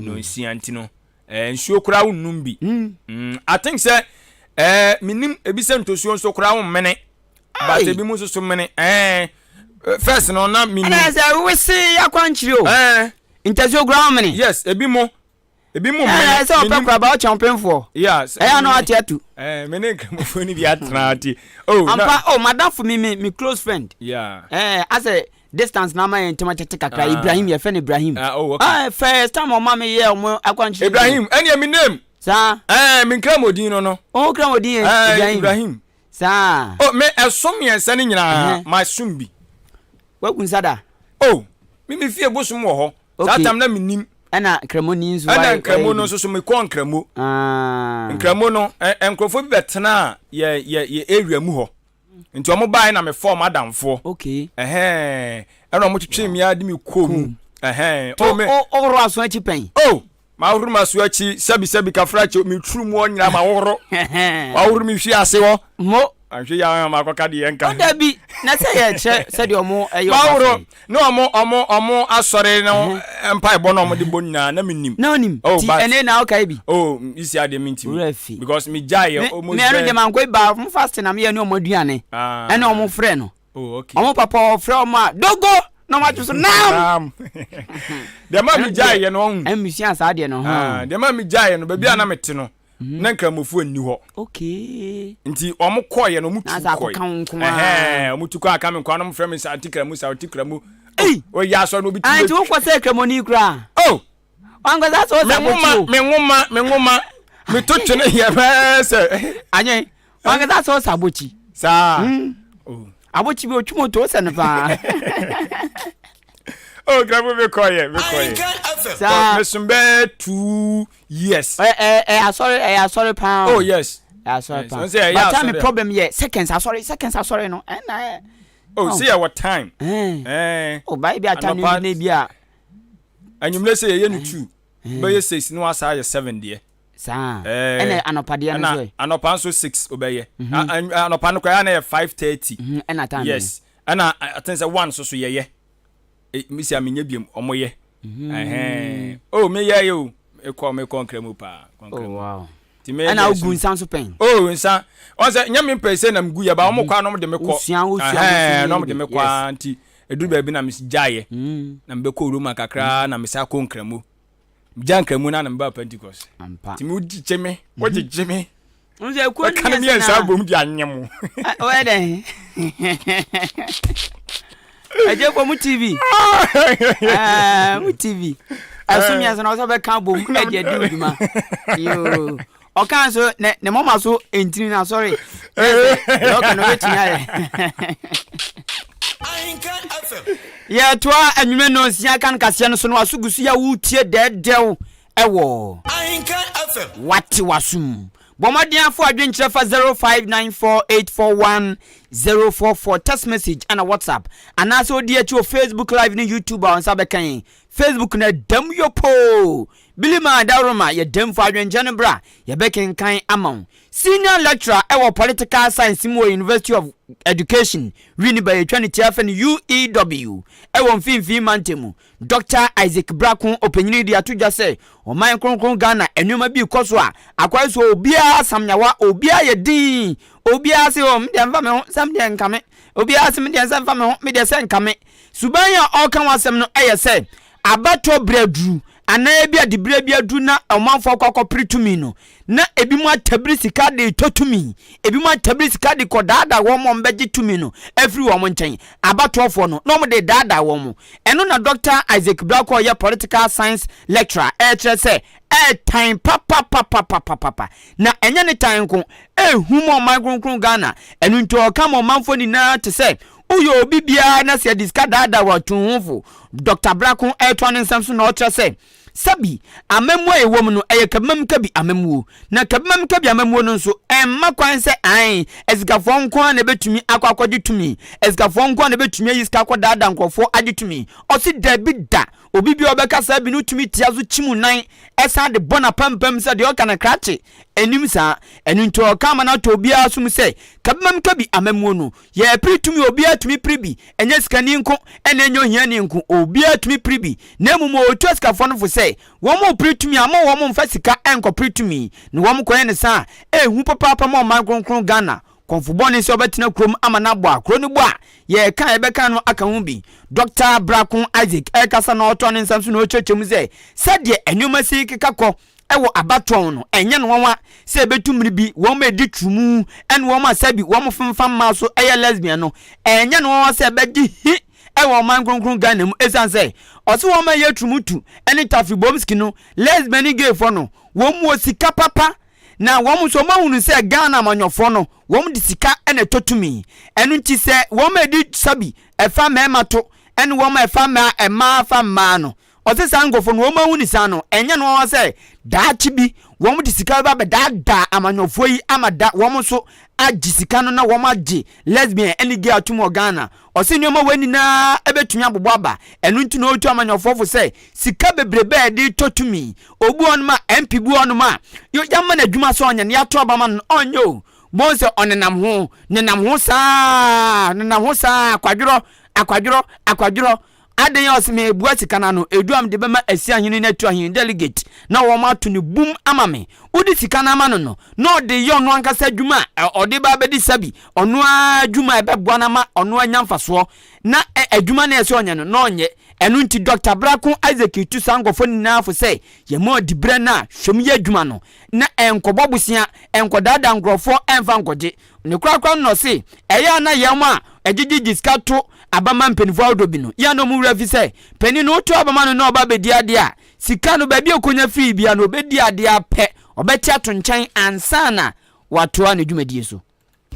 Speaker 1: nonsia nti no. Eh, nsuo koraa wonnum bi. Mm. I think sɛ eh, menim ebi sɛ ntosuo nso koraa wommene. But ebi mu nso so mene. Eh, first no na menim.
Speaker 2: Ɛna sɛ wese akwankyerɛ o.
Speaker 1: Eh.
Speaker 2: Ntasuo koraa wommene.
Speaker 1: Yes, ebi mo. Ebi mo mmene.
Speaker 2: Ɛna sɛ ɔpɛ koraa ba ɔkyɛn ɔpemfoɔ.
Speaker 1: Yeah.
Speaker 2: Ɛyɛ ano ate atu.
Speaker 1: Eh, me ne nkramofoɔ no bi atena ate. Oh,
Speaker 2: Ampa, oh, madamfo mi mi mi close friend.
Speaker 1: Yeah.
Speaker 2: Eh, asɛ distance na ama yɛn ntɛm atete kakra. Ah. Ibrahim yɛfɛ no Ibrahim.
Speaker 1: Ah, oh, okay.
Speaker 2: Ah, first time ɔma me yɛ ɔmo akwankyerɛ.
Speaker 1: Ibrahim, ɛne mi name.
Speaker 2: Saa.
Speaker 1: Eh, mi nkira mo din no no.
Speaker 2: Oh, kira mo din yɛ
Speaker 1: eh, Ibrahim. Ibrahim.
Speaker 2: Saa.
Speaker 1: Oh, me ɛsom mmiɛnsa no nyinaa, ma som bi.
Speaker 2: Wagu nsa da.
Speaker 1: Oh, me mi fie bosom wɔ hɔ.
Speaker 2: Okay.
Speaker 1: Saa tam na mi nim.
Speaker 2: Ɛna nkramoni nso.
Speaker 1: Ɛna nkramo no nso so mekɔ nkramo.
Speaker 2: Ah.
Speaker 1: Nkramo no, nkurɔfoɔ bi bɛtena yɛ yɛ yɛ area mu hɔ. Nti wɔn baeɛ na me fɔm adamfoɔ.
Speaker 2: Okay.
Speaker 1: Ɛhɛn. Ɛna wɔn twetwe mi ara de mi kɔɔ mu. Ɛhɛn.
Speaker 2: Oh me. Ɔwɔ aso akyi pɛn.
Speaker 1: Oh. Mahoro m'aso akyi sɛbi sɛbi kafra kyɛw me turu mu hɔ nyinaa mahohoro. Mahoro me hwi ase hɔ.
Speaker 2: Mo.
Speaker 1: Anhwɛ yi a makɔka deɛ nka.
Speaker 2: O dabi na sɛ yɛ kyerɛ sɛdeɛ ɔmo ɛyɛ ɔmo
Speaker 1: Mahoro
Speaker 2: asɔre.
Speaker 1: ne ɔmo ɔmo ɔmo asɔre no mpaebɔ na ɔmo de bɔ nyinaa na menim.
Speaker 2: Na onim.
Speaker 1: Oh,
Speaker 2: Ti
Speaker 1: but
Speaker 2: ɛnɛ na ɔkae bi.
Speaker 1: Oh, isi adeɛ mentimi.
Speaker 2: Owura fi.
Speaker 1: Because me gyae yɛ
Speaker 2: Me
Speaker 1: almost
Speaker 2: me ɛno
Speaker 1: bɛɛ.
Speaker 2: deɛ mankɔ yi ba ɔmo fasting na meyɛ ne ɔmo aduane.
Speaker 1: Ah.
Speaker 2: Ɛne ɔmo frɛ no.
Speaker 1: Oh, okay.
Speaker 2: Ɔmo papa ɔfrɛ ɔmo a dogo na ɔmo atwe so nam.
Speaker 1: Nam. Deɛ ma me gyae yɛ no ɔhu.
Speaker 2: Ɛmmusua saa deɛ no.
Speaker 1: Ah, deɛ ma me gyae yɛ no baabi a na mete no.
Speaker 2: Mhm.
Speaker 1: Na nkramofoɔ nni hɔ.
Speaker 2: Okay.
Speaker 1: Nti wɔn kɔɔyɛ no wɔn tu kɔɛ. Ɛhɛn wɔn tu kɔ aka mi nkwa no frɛ mi sa ɔte kramu sa ɔte kramu.
Speaker 2: Ei.
Speaker 1: Oyɛ asɔ no obi tu.
Speaker 2: Ah nti wokɔ sɛ kramoni koraa.
Speaker 1: Oh.
Speaker 2: Wankasa sɛ ɔsɛ
Speaker 1: akɔkyi o. Me nwoma me nwoma me to twene yɛ bɛɛ sɛ.
Speaker 2: Anyɛ wankasa sɛ ɔsɛ abɔkyi.
Speaker 1: Saa.
Speaker 2: Hmm.
Speaker 1: Oh.
Speaker 2: Abɔkyi bi otwi moto ɔsɛ no paa.
Speaker 1: Oh, kramu mi kɔɔyɛ mi kɔɔyɛ.
Speaker 2: Saa.
Speaker 1: Mesum bɛɛ 2 years.
Speaker 2: Ɛ ɛ ɛ asɔre ɛyɛ asɔre paa.
Speaker 1: Oh yes.
Speaker 2: Ɛyɛ asɔre paa. But time problem yɛ seconds asɔre seconds asɔre no ɛna ɛ.
Speaker 1: Oh, see our time.
Speaker 2: Eh. Oh, baayi bi ata ne ne bi a.
Speaker 1: Anwummerɛ sɛ yɛyɛ no 2. Bɛyɛ 6 na wasa ayɛ 7 deɛ.
Speaker 2: Saa. Ɛna anɔpa deɛ no so ɛ.
Speaker 1: Anɔpa nso 6 obɛyɛ. Anɔpa no koraa na yɛ 5:30.
Speaker 2: Ɛna time.
Speaker 1: Yes. Ɛna aten sɛ 1 so so yɛyɛ. Mesi a menyɛ biom ɔmo yɛ. Ɛhɛn. Oh, meyɛ yɛ o. Mekɔ mekɔ nkramu paa.
Speaker 2: Oh wow. Ɛna wogu nsa nso pɛn.
Speaker 1: Oh nsa. Ɔn sɛ nyɛ me mpɛ sɛ na megu yɛ ba ɔmo kɔ a na ɔmo de me kɔ.
Speaker 2: Wosua wosua.
Speaker 1: Ɛhɛn na ɔmo de me kɔ a nti eduru baabi na megyaeɛ. Na mebɛkɔ Roma kakra na mesa kɔ nkramu. Gya nkramu na na meba Pentecost.
Speaker 2: Ampa.
Speaker 1: Nti me wogyegye me wogyegye me.
Speaker 2: Nso ekuo
Speaker 1: Ɔka ne mmiɛnsa abom de anyɛ mo.
Speaker 2: Ɔyɛ dɛn? Ɛgye kɔ mu TV. Ɛɛ mu TV. Ɛso mmiɛnsa na ɔsɛ ɔbɛka abom ɛde adi odwuma. Yoo. Ɔka nso ne ne mɔma so ntini na sɔre. Ɛsɛ ɔka na ɔbɛtumi ayɛ. Yɛtoa anwumɛ nɔnsia kan kaseɛ no so no aso gu so yɛ wotie dɛɛdɛw ɛwɔ Wate w'asom. Bɔ mmɔden afa adwenkyerɛ fa 0594841044 text message ɛna WhatsApp anaasɛ odi akyi wɔ Facebook live ne YouTube a wo nsa bɛka yɛn. Facebook no ɛdam yopoo. Bilima Adaworoma yɛ dam fa adwenkyerɛ no bra yɛbɛkenkan ama wo. Senior lecturer ɛwɔ political science mu wɔ University of Education, Winneba yɛtwa ne ti afɛ no UEW ɛwɔ mfimfini mantam mu. Dɔkta Isaac Brako ɔpanyin de ato dwa sɛ ɔman kronkron Ghana nneɛma bi rekɔ so a akɔyɛ sɛ obiara samnyawa, obiara yɛ dinn, obiara se oh me deɛ mfa me ho, sɛ me deɛ nka me, obiara se me deɛ sɛ mfa me ho, me deɛ sɛ nka me. Suban a ɔreka ho asɛm no yɛ sɛ abatoɔ berɛ aduru anaa ebi a diberɛ bi aduru na ɔmanfoɔ akɔ akɔpere tumi no, na ebinom atabiri sika de retɔ tumi, ebinom atabiri sika de kɔdaadaa wɔn a wɔbɛgye tumi no afiri wɔn nkyɛn, abatoɔfoɔ no, na wɔde redaadaa wɔn. Ɛno na Dɔkta Isaac Brako a ɔyɛ Political Science Lecturer rekyerɛ sɛ ɛretan papapapapapapa, na ɛnyɛ ne tan nko, ɛrehu ma ɔman kronkron Ghana. Ɛno nti ɔreka ma ɔmanfoɔ nyinaa te sɛ woyɛ obi biara na sɛ yɛde sika daadaa wo a tu wo ho fo. Dɔkta Brako retoa ne nsɛm so na ɔkyerɛ sɛ Sɛbi, amammuo a yɛwɔ mu no, ɛyɛ kabimamkabi amammuo. Na kabimamkabi amammuo no nso, ɛmma kwan sɛ ae, asikafoɔ nko ara na ɛbɛtumi akɔ akɔgye tumi, asikafoɔ nko ara na ɛbɛtumi ayi sika akɔdaadaa nkurɔfoɔ agye tumi. Ɔse dabi da! Obi biara a ɔbɛka saa bi no tumi tia so kyim nan san de bɔ n'apampam sɛ deɛ ɔka no krakye nnim saa. Ɛno nti ɔreka ama no atɔ obiara asom sɛ kabimamkabi amammuo no, Yɛrepere tumi, obiara tumi pere bi, ɛnyɛ sikani nko ɛna ɛnyɛ ohiani nko, obiara tumi pere bi, na mmom ɔretu asikafoɔ no fo sɛ wɔn repere tumi a, mma wɔn mfa sika nkɔpere tumi, na wɔn kɔyɛ no saa a, ɛhu papaapa ma ɔman kronkron Ghana. Kɔmfo bɔne sɛ ɔbɛtena kurom ama no abɔ a, kuro no bɔ a, yɛreka a yɛbɛka no aka ho bi. Dɔkta Brako Isaac ɛrekasa na ɔretoa ne nsɛm so na ɔrekyerɛkyerɛ mu sɛ, sɛdeɛ nneɛma si rekeka kɔ wɔ abatoɔ ho no, ɛnyɛ no nwanwa sɛ ɛbɛtu mmere bi wɔn a ɛdi turumu ne wɔn a sɛbi wɔn femfam mmaa so yɛ lesbian no, ɛnyɛ no nwanwa sɛ ɛbɛgye hi wɔ ɔman kronkron Ghana mu ɛsiane sɛ ɔse wɔn a ɛyɛ turumutu ne tafibomski no, lesbian ne gayfoɔ no, wɔn wɔ sika papa na wɔn nso wɔn ahunu sɛ Ghana amanyɔfoɔ no wɔn de sika na ɛtɔ tumi. Ɛno nti sɛ wɔn a ɛdi sɛbi ɛfa mmarima to ne wɔn a ɛfa mmaa fa mmaa no, Ɔse saa nkurɔfoɔ no wɔn ahu ne saa no, ɛnyɛ no nwanwa sɛ daakye bi wɔn de sika bɛba abɛdaadaa amanyɔfoɔ yi ama da wɔn nso agye sika no na wɔn agye lesbian ne gay atom wɔ Ghana. Ɔse nneɛma wei nyinaa bɛtumi abobɔ aba. Ɛno nti na ɔretu amanyɔfoɔ fo sɛ sika bebrebe a yɛde retɔ tumi, obi wɔ hɔnom a MP bi wɔ hɔnom a yɛama no adwuma sɛ ɔnyɛ no, yɛato aba ma no no, ɔnyɛ o. Bohu sɛ ɔnenam ho, nenam ho saa, nenam ho saa, akwadworɔ, akwadworɔ, akwadworɔ. Adɛn a ɔse mebua sika no ano, edu a mede bɛma Asiahene ne Atuahene delegate na wɔn ato no bum ama me. Wode sika no ama no no, na ɔde yɛ ɔno ankasa adwuma a ɔde ba abɛdi sabi, ɔno ara adwuma a ɛbɛboa no ama ɔno anya mfasoɔ, na adwuma no a ɛsɛ ɔnyɛ no, na ɔnyɛ. Ɛno nti Dɔkta Brako Isaac tu saa nkurɔfoɔ no nyinaa fo sɛ, yɛma ɔdiberɛ no a, hwɛ mu yɛ adwuma no, na ɛnkɔbɔ bosea, ɛnkɔdaadaa nkurɔfoɔ ɛmfa nkɔgye. Ne korakora no na ɔse, ɛyɛ a na yɛn a ɛgyegyegye sika to aba ma mpanimfoɔ ahodoɔ bi no, yɛ a na wɔn werɛ fi sɛ, panin no woto aba ma no na ɔba bɛdi adeɛ a, sika no baabi a ɔkɔnya firii biara no ɔbɛdi adeɛ ara pɛ, ɔbɛte ato nkyɛn ansa na watoa ne dwumadie so.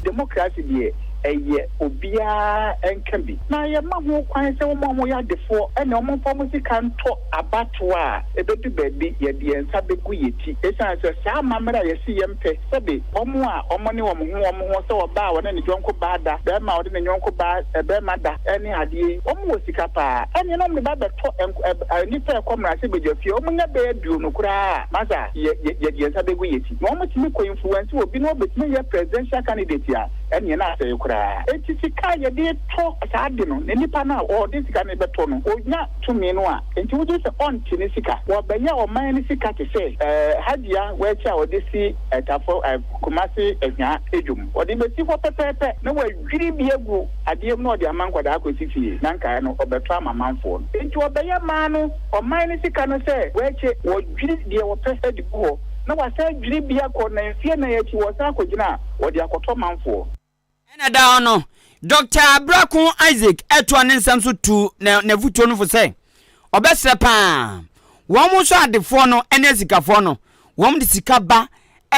Speaker 5: Demokrasi deɛ, ɛyɛ obiara nka bi. Na yɛma ho kwan sɛ wɔn a wɔyɛ adefoɔ ne wɔmfa wɔn sika ntɔ abatoɔ a, ɛbɛdu baabi yɛde yɛn nsa bɛgu yɛn ti. Ɛsiane sɛ saa amammerɛ a yɛse yɛmpɛ, sɛbe wɔn a wɔne wɔn ho wɔn ho sɛ ɔbaa a ɔne ne yɔnko baa da, barima a ɔde ne yɔnko baa barima da ne adeɛ yi, wɔn wɔ sika pa ara, ɛnneɛ na wɔde ba bɛtɔ nnipa a ɛkɔ mmarahyɛbadwafie, wɔnya bɛyɛ aduonu koraa a, masa yɛ yɛde yɛn nsa bɛgu yɛn ti. Na wɔtumi kɔ influence obi na ɔbɛtumi yɛ presidential candidate a, ɛnneɛ na asɛe koraa. Enti sika a yɛde tɔ saa ade no, na nipa no a ɔde sika no bɛtɔ no, ɔnya tumi no a, enti wogye sɛ ɔnte ne sika. Wɔbɛyɛ ɔman no sika te sɛ Hajia Wɛkyɛ a ɔde si Tafo, Kumasi Ahwia dwom. Ɔde bɛsi hɔ pɛpɛɛpɛ na wadwiri bi agu adeɛ mu na ɔde ama nkwadaa akɔsi fie, na nkaeɛ no ɔbɛtɔ ama manfoɔ no. Enti ɔbɛyɛ maa no ɔman no sika no sɛ Wɛkyɛ, wɔdwiri deɛ wɔpɛ de gu hɔ na wasan adwiri bi akɔ na mfeɛ nan akyi wɔsan akɔgyina a, wɔde akɔtɔ manfoɔ.
Speaker 2: Ɛna da hɔ no, Dɔkta Brako Isaac toa ne nsɛm so tuu n'afotuo no fo sɛ, ɔbɛsrɛ pa ara wɔn nso adefoɔ no ne asikafoɔ no, wɔn de sika ba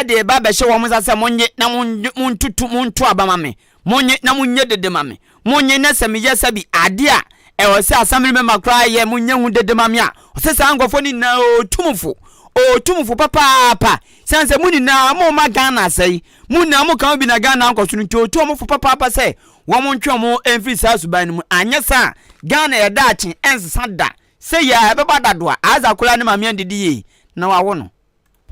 Speaker 2: de reba abɛhyɛ wɔn nsa sɛ monnye na montoto monto aba ma me, monnye na monyɛ dede ma me, monnye na sɛ meyɛ sɛ bi adeɛ a ɛwɔ sɛ assembly member koraa yɛ monyɛ ho dede ma me a, ɔsɛ saa nkurɔfoɔ no nyinaa ɔtumfo, ɔtumfo papaapa, sane sɛ mo nyinaa moma Ghana asɛe. Mo nyinaa mo ka ho bi na Ghana ankɔ so no nti otu wɔn fo papaapa sɛ wɔn ntwe wɔn mfiri saa suban no mu anyɛ saa a Ghana yɛ daakye ɛnsesa da sɛ yɛ a ɛbɛba dado a Isaac koraa ne maame andidi yie na wawo no.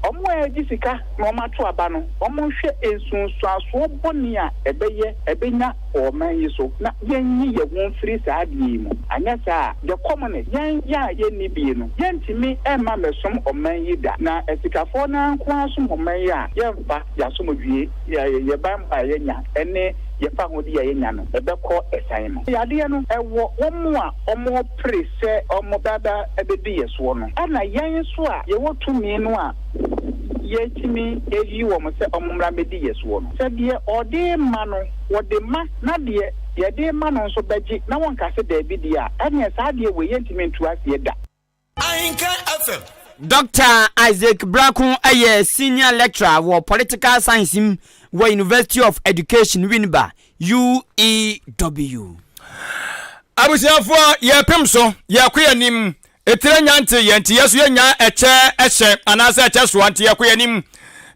Speaker 5: Wɔn a ɛregye sika na wɔato aba no, wɔnhwɛ nsunsuansoɔ bɔne a ɛbɛyɛ, ɛbɛnya wɔ ɔman yi so, na yɛnyi yɛn ho mfiri saa adeɛ yi mu. Anyɛ saa a, the commoners, yɛn a yɛnni bie no, yɛntumi mma mmɛsom ɔman yi da. Na asikafoɔ no ara nko ara som ɔman yi a, yɛmfa. Y'asomdwie, yɛ banbɔ a yɛnya ne yɛ fahodi a yɛnya no, ɛbɛkɔ ɛsan mu. Yadeɛ no, ɛwɔ wɔn a wɔpere sɛ wɔbɛba abɛdi yɛ soɔ no, ɛna yɛn nso a yɛwɔ tumi no a yɛtumi yi wɔn sɛ wɔmmra mmɛdi yɛ soɔ no. Sɛ deɛ ɔde rema no, wɔde ma, na deɛ yɛde rema no nso bɛgye na wɔnka sɛ daabi deɛ a, ɛneɛ saa adeɛ wei yɛntumi ntu aseɛ da.
Speaker 1: Ahenka FM.
Speaker 2: Dɔkta Isaac Brako yɛ Senior Lecturer wɔ Political Science mu wɔ University of Education, Winneba, UEW.
Speaker 1: Abusuafoɔ, yɛrepem so, yɛrekɔ yɛn anim. Etire nya nte yɛn nti, yɛn nso yɛnnya ɛkyɛ hyɛ anaasɛ ɛkyɛ soa nti yɛrekɔ yɛn anim.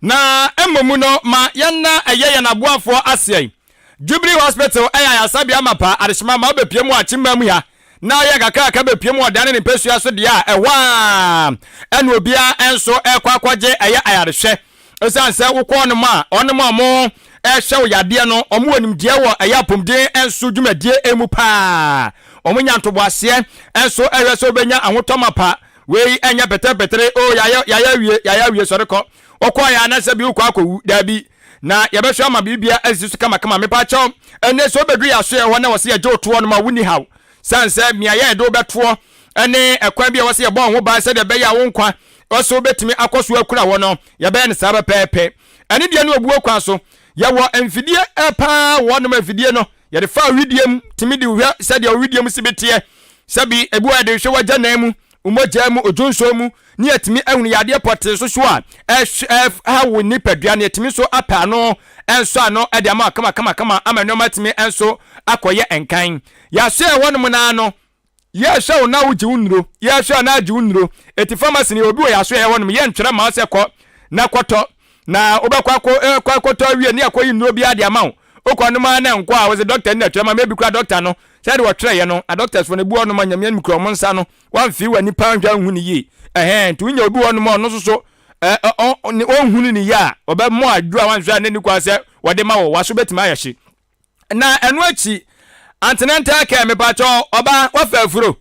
Speaker 1: Na mmom no, ma yɛnna ɛyɛ yɛn aboafoɔ aseɛ. Jubilee Hospital yɛ ayaresabea mapa adehyema ma wobepue mu wɔ Akyemma mu ha na ɔyɛ nkakrankakra bepue mu wɔ dan ne ne mpasua so deɛ a ɛhɔ ara ɛna obiara nso ɛkɔ akɔgye ɛyɛ ayarehwɛ. Ɛsiane sɛ wokɔ ɔnom a ɔnom a ɔmo ɛhwɛ wo yadeɛ no ɔmo wɔ nimdeɛ wɔ ɛyɛ apɔmuden nso dwumadie emu paa. Ɔmo nya ntoboaseɛ nso ɛhwɛ sɛ wobɛnya ahotɔ mapa. Wei ɛnyɛ pɛtɛpɛtɛre o yayɛ yayɛ awie yayɛ awie sɔre kɔ. Wokɔ yɛ anasɛ bi wokɔ akɔwu daabi. Na yɛbɛhwɛ ama biribiara asisi so kamakama. Mepakyɛw, ɛnnɛ sɛ wobɛduru yɛn asoɛe hɔ na wɔse yɛgye wo toɔ no ma wonni haw. Sane sɛ mmeaeɛ a yɛde wo bɛtoɔ ne ɛkwan bi a ɛwɔ sɛ yɛbɔ wo ho ban sɛdeɛ ɛbɛyɛ a wo nkwa so bɛtumi akɔ so akura hɔ no, yɛbɛyɛ no saa pɛpɛɛpɛ. Ɛno deɛ ne obuo kwan so. Yɛwɔ mfidie paa wɔ hɔnom a mfidie no yɛde fa wedeɛ mu tumi de hwɛ sɛdeɛ wo wedeɛ mu si bɛteɛ. Sɛbi ebi wɔ yɛde hwɛ w'agyanan mu, wo mogya mu, odwonsɔ mu, ne yɛatumi ahunu yadeɛ pɔtee nso so a ɛha wo nipadua no, yɛatumi nso apɛ ano nso ano de ama kamakamakama ama nneɛma atumi nso akɔyɛ nkan. Yɛasoɛ ɛhɔ nom naa no. Yɛhwɛ wo na wogye wo nnuro, yɛhwɛ wo na agye wo nnuro. Eti pharmacy no yɛwɔ bi wɔ yɛn asoɛeɛ hɔnom, yɛntwerɛ mma wo sɛ kɔ na kɔtɔ. Na wobɛkɔ akɔ eh, kɔ akɔtɔ awie ne akɔyi nnuro biara de ama wo. Wokɔ nom ara na ɛnkɔ a, wɔsɛ doctor ni na twerɛ ma me, ebi koraa doctor no, sɛdeɛ wɔtwerɛeɛ no, adoctors foɔ no, ebi wɔ hɔnom a Nyame anim kura wɔn nsa no, wɔamfee w'ani paa nhwɛ anhu no yie. Ɛhɛn, nti wonya obi wɔ hɔnom a ɔno nso so, ɛ, ɔ, ɔ, ne, ɔnhunu no yie a, ɔbɛmɔ aduro a wanhwɛ a na ɛnni kwan sɛ wɔde ma wo, w'aso bɛtumi ayɛ hye. Na ɛno akyi, antenatal care, mepakyɛw, ɔbaa, wafa afuro.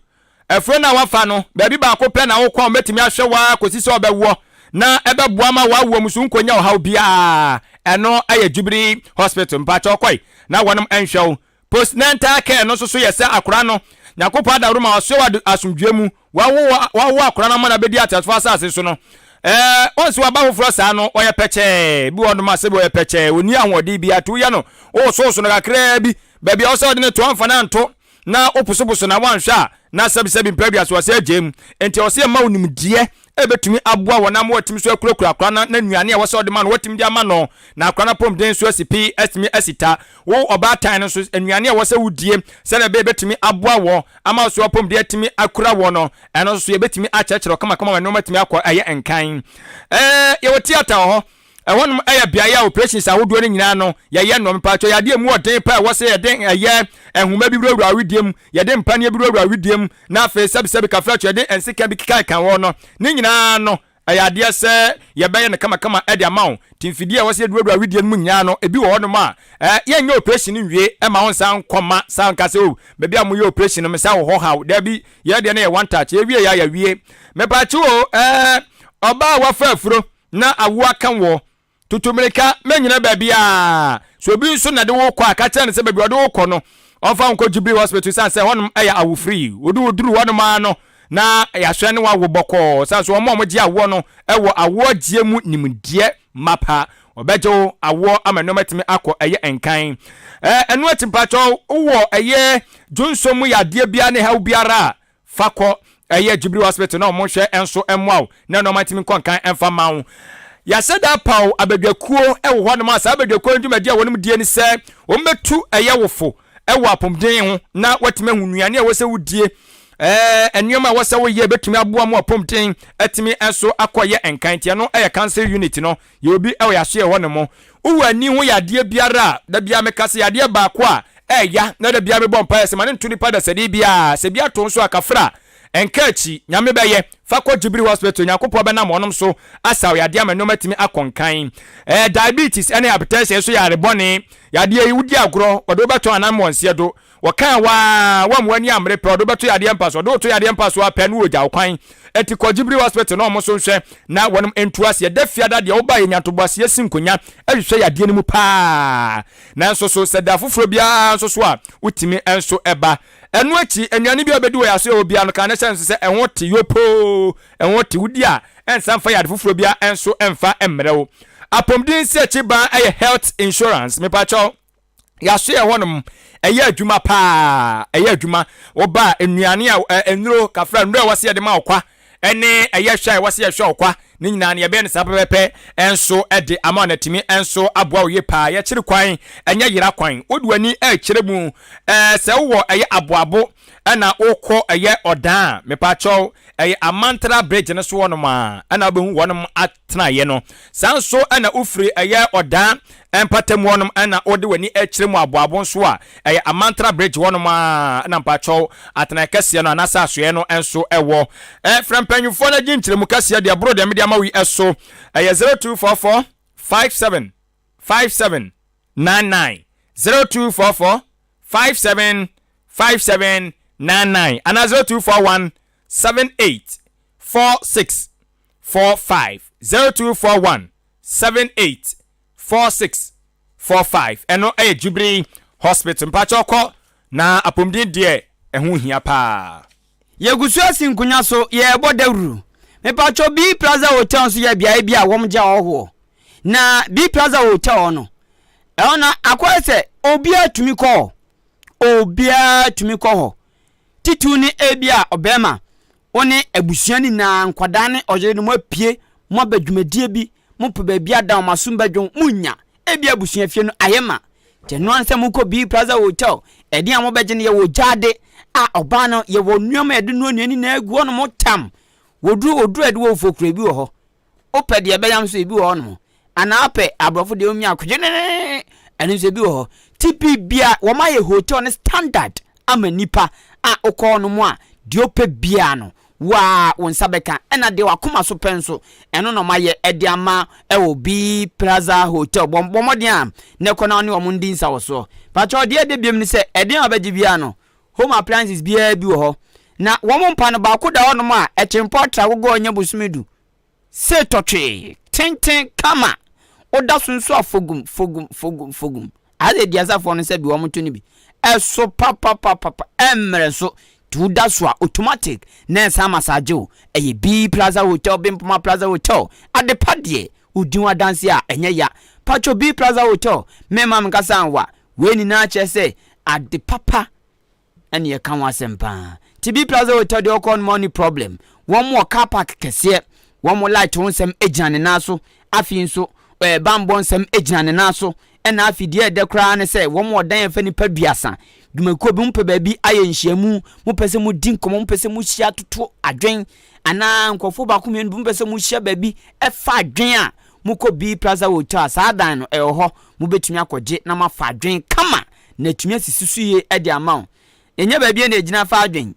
Speaker 1: Afuro no a wafa no, baabi baako pɛ na wokɔ a wɔbɛtumi ahwɛ wo ara kɔsi sɛ ɔbɛwoɔ, na ɛbɛboa ma w'awoɔ mu so wonkɔnya ɔhaw biara. Ɛno yɛ Jubilee Hospital. Mepakyɛw kɔe na wɔnom nhwɛ wo. Postnatal care no nso so yɛ sɛ akora no, Nyankopɔn adaworo ma ɔsoɛ wɔ asomdwoeɛ mu, Wɔawo wɔawo akwadaa no ama no abɛdi ateasefoɔ asase so no, ɛɛ wɔn sɛ waba foforɔ saa no, ɔyɛ pɛkyɛɛ. Bi wɔ hɔnom a sɛbi ɔyɛ pɛkyɛɛ, ɔnni ahoɔden biara, nti woyɛ no, wowosowoso no kakraa bi, baabi a ɔsɛ ɔde no to amfa no anto, na woposoposo na woanhwɛ a, na sɛbisɛbi mpɛ aduasa ɔsɛ agyae mu. Nti ɛwɔ sɛ yɛma wo nimdeɛ a ɛbɛtumi aboa wɔn ama wɔatumi so akurakura akwadaa no, na nnuane a ɛwɔ sɛ ɔde ma no, wɔatumi de ama no, na akwadaa no apɔmuden nso asi pi, atumi asi ta. Wo ɔbaatan no nso, nnuane a ɛwɔ sɛ wodie sɛdeɛ ɛbɛyɛ ɛbɛtumi aboa wɔ ama wo so apɔmuden atumi akura wɔ no, ɛno nso so yɛbɛtumi akyerɛkyerɛ wo kamakama ma nneɛma atumi akɔ ɛyɛ nkan. Ɛɛ, yɛwɔ theatre wɔ hɔ. Ɛhɔnom yɛ beaeɛ a operations ahodoɔ no nyinaa no yɛyɛ no. Mpakyɛw, yɛ adeɛ mu ɔden paa ɛwɔ sɛ yɛde ɛyɛ nhoma bi wurawura wedeɛ mu, yɛde mpaneɛ bi wurawura wedeɛ mu, na afei sɛbisɛbi kafrakyɛ yɛde nseka bi kekaeka hɔ no. Ne nyinaa no, ɛyɛ adeɛ sɛ yɛbɛyɛ no kamakama de ama wo. Nti mfidie a ɛwɔ sɛ yɛde wurawura wedeɛ no mu nyinaa no, ebi wɔ hɔnom a, eh, yɛnyɛ operation no nwie ma wo nsa nkɔma saa nka sɛ, oh, baabi a moyɛ operation no, me nsa wɔ hɔ haw. Daabi, yɛn deɛ no yɛ one touch, yɛwie yɛ a yɛawie. Mepaakyɛw o, eh, ɔbaa a wafa afuro na awo aka woɔ, Tutu mmirika mɛnyina baabiara. Sɛ obi nso na de wo kɔ a, ka kyerɛ no sɛ baabi a ɔde wo kɔ no, ɔmfa wo nkɔ Jubilee Hospital esiane sɛ ɛhɔnom yɛ awo free. Wode wo duru hɔnom ara no, na yɛahwɛ ne woawo bɔkɔɔ. Esiane sɛ wɔn a wɔgye awoɔ no wɔ awoɔ gyeɛ mu nimdeɛ mapa. Wɔbɛgye wo awoɔ ama nneɛma atumi akɔ ɛyɛ nkan. Ɛno akyi mpakyɛw, wowɔ ɛyɛ dwonsɔ mu yadeɛ biara ne haw biara a, Fa kɔ ɛyɛ Jubilee Hospital na wɔn nhwɛ nso mmoa wo na nnoɔma ntumi nkɔ nkan mfa mma wo. Yɛahyɛ da apaw abadwakuo wɔ hɔnom a saa abadwakuo no dwumadi a wɔnom die ne sɛ wɔn bɛtu ɛyɛ wo fo wɔ apɔmuden ho na watumi ahu nnuane a ɛwɔ sɛ wodie, ɛɛ nneɛma a ɛwɔ sɛ woyɛ bɛtumi aboa mo apɔmuden atumi nso akɔ yɛ nkan. Nti ɛno ɛyɛ council unit no. Yɛ obi wɔ yɛasoɛ hɔ nom. Wowɔ ani ho yadeɛ biara a, da biara meka sɛ yadeɛ baako a ɛɛya na da biara mebɔ mpaeɛ sɛ ma no nto nipa dasani biara, sɛ bi ato nso a kafra, ɛnka akyi, Nyame bɛyɛ, fa kɔ Jubilee Hospital, Nyankopɔn bɛnam wɔnom so asa wo yadeɛ ama nnoɔma atumi akɔ nkan. Ɛɛ diabetes ɛne hypertension nso yɛ yare bɔne, yadeɛ yi wodi agorɔ wɔde wo bɛtɔ anan mmɔnseɛ do, Wɔkaa wo ara, woammu w'ani ammere pɛ, ɔde wo bɛto yadeɛ mpa so, ɔde wo to yadeɛ mpa so ara pɛ na wɔgya wo kwan. Enti kɔ Jubilee Hospital na wɔn nso nhwɛ na wɔnom ntu aseɛ. Da fiada deɛ woba yɛnya ntoboaseɛ si nkonya hwehwɛ yadeɛ no mu paa. Nanso so sɛ da foforɔ biara nso so a, wotumi nso ba. Ɛno akyi, nnuane bi a wobɛdi wɔ yɛn asoɛeɛ hɔ biara no, ka ne hyɛ nso sɛ ɛho te yopoo, ɛho te. Wodi a, ɛnsan mfa yade foforɔ biara nso mfa mmrɛ wo. Apɔmuden nsiakyi ban yɛ health insurance. Mepakyɛw. Yɛasoɛ hɔnom, ɛyɛ adwuma paa, ɛyɛ adwuma. Woba a, nnuane a, nnuro, kafra, nnuro a ɛwɔ sɛ yɛde ma wo kwa, ɛne ɛyɛ hwɛ a ɛwɔ sɛ yɛhwɛ wo kwa, ne nyinaa no yɛbɛyɛ no saa pɛpɛpɛ nso de ama wo na atumi nso aboa wo yie paa. Yɛkyere kwan, ɛnyɛ yera kwan. Wode w'ani rekyerɛ mu, sɛ wowɔ ɛyɛ aboabo ɛna wokɔ ɛyɛ ɔdan a, mepaakyɛw, ɛyɛ Amantra Bridge no so hɔnom a, ɛna wobɛhu wɔnom atenaeɛ no. Saa nso ɛna wofiri ɛyɛ ɔdan mpatamu hɔnom ɛna wode w'ani ɛkyerɛ mu aboabo nso a, ɛyɛ Amantra Bridge hɔnom a, ɛna mpaakyɛw atenaeɛ kɛseɛ no anaasɛ asoɛeɛ no nso ɛwɔ. Frɛ mpanyinfoɔ no agye nkyerɛmu kɛseɛ deɛ ɛboro deɛ mede ama wo yi ɛso. Ɛyɛ 0244 57 57 99, 0244 57 5799 anaa 0241 78 46 45 0241 78 46 45 ɛno ɛyɛ Jubilee Hospital mpakyɛw kɔ na apɔmuden deɛ ɛho hia paa.
Speaker 2: Yɛgu so asi nkonya so yɛrebɔ dawuru. Mepakyɛw B Plaza Hotel nso yɛ beaeɛ bi a wɔgye ahɔhoɔ. Na B Plaza Hotel hɔ no, ɛhɔ no akɔyɛ sɛ obiara tumi kɔ hɔ. Obiara tumi kɔ hɔ. Titiriw ne ebi a ɔbarima, wo ne abusua no nyinaa, nkwadaa ne ɔyere no moapue, moaba dwumadie bi, mopɛ baabi ada, wɔn asom bɛdwo, monnya. Ebi abusua fie no ayɛ ma. Nti ɛno ara sɛ mokɔ B Plaza Hotel, ɛdeɛn a mobɛgye no yɛwɔ gyaade a ɔbaa no yɛwɔ nneɛma a yɛde noa nnuane nyinaa gu hɔnom tam. Wɔduru wɔduru a yɛde wɔ ofokuro ebi wɔ hɔ. Wopɛ deɛ ɛbɛyam nso ebi wɔ hɔnom. Anaa wopɛ aborɔfo deɛ wɔmia kogyenenee ɛno nso ebi wɔ hɔ. Ti biribia wɔayɛ hotel no standard ama nipa a wokɔ hɔnom a deɛ wopɛ biara no wo ara wo nsa bɛka ɛna deɛ wakoma so pɛ nso ɛno na wɔayɛ de ama ɛwɔ B Plaza Hotel. Bɔ bɔ mmɔden a na ɛkɔ na ɔne wɔn ndi nsawɔsoɔ. Pakyɛ deɛ ɛda biom ne sɛ ɛdeɛn a wobɛgye biara no home appliances biara bi wɔ hɔ. Na wɔn mpa no baako da hɔnom a ɛkyempɔ atra gogo a ɔnyɛ bosome du. Se tɔtwee, tenten, kama. Woda so nso a fogum, fogum, fogum, fogum. Aha sɛ Duasafoɔ no sɛ bi wɔn to no bi. Ɛso papapapapa, ɛmmerɛ so. Nti woda so a automatic na ɛsan massage wo. Ɛyɛ B Plaza Hotel, Bempoma Plaza Hotel. Adepa deɛ, wodi ho adanseɛ a ɛnyɛ ya. Pacho B Plaza Hotel, mɛmma menkasa nwa. Wei nyinaa kyerɛ sɛ ade papa ɛne yɛka ho asɛm paa. TB Plaza Hotel deɛ ɔkɔ no ma ɔni problem. Wɔn wɔ car park kɛseɛ. Wɔn light ho nsɛm gyina ne nan so. Afei nso ɛɛ banbɔ nsɛm gyina ne nan so. Ɛna afei deɛ ɛdɛ koraa ne sɛ wɔn wɔ dan a ɛfɛ nipa duasa. Dwumakuo bi mopɛ baabi ayɛ nhyiamu, mopɛ sɛ modi nkɔmmɔ, mopɛ sɛ mohyia toto adwen anaa nkurɔfoɔ baako mmienu bi mopɛ sɛ mohyia baabi ɛfa adwen a mokɔ B Plaza Hotel a saa dan no ɛwɔ hɔ mobɛtumi akɔgye na moafa adwen kama na atumi asisi so yie de ama wo. Ɛnyɛ baabi a na ɛgyina fa adwen.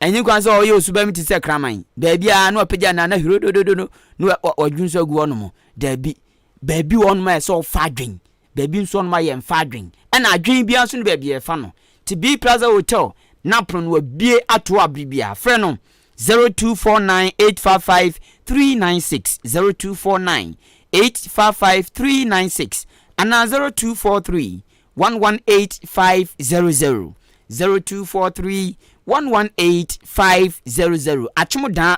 Speaker 2: Ɛnyɛ kwan sɛ ɔyɛ osuba mu te sɛ kraman. Baabi a na ɔpagya na na hirodododo na wadwun so agu hɔnom. Daabi. Baabi wɔ hɔnom a ɛsɛ ɔfa adwen. Baabi nso hɔnom a yɛmfa adwen. Ɛna adwen biara nso ne baabi a yɛfa no. Te B Plaza Hotel na pono no wabie ato hɔ abere biara. Frɛ no 0249 855 396 0249 855 396 anaa 0243 118 500 0243 118 500 Atwom-Daa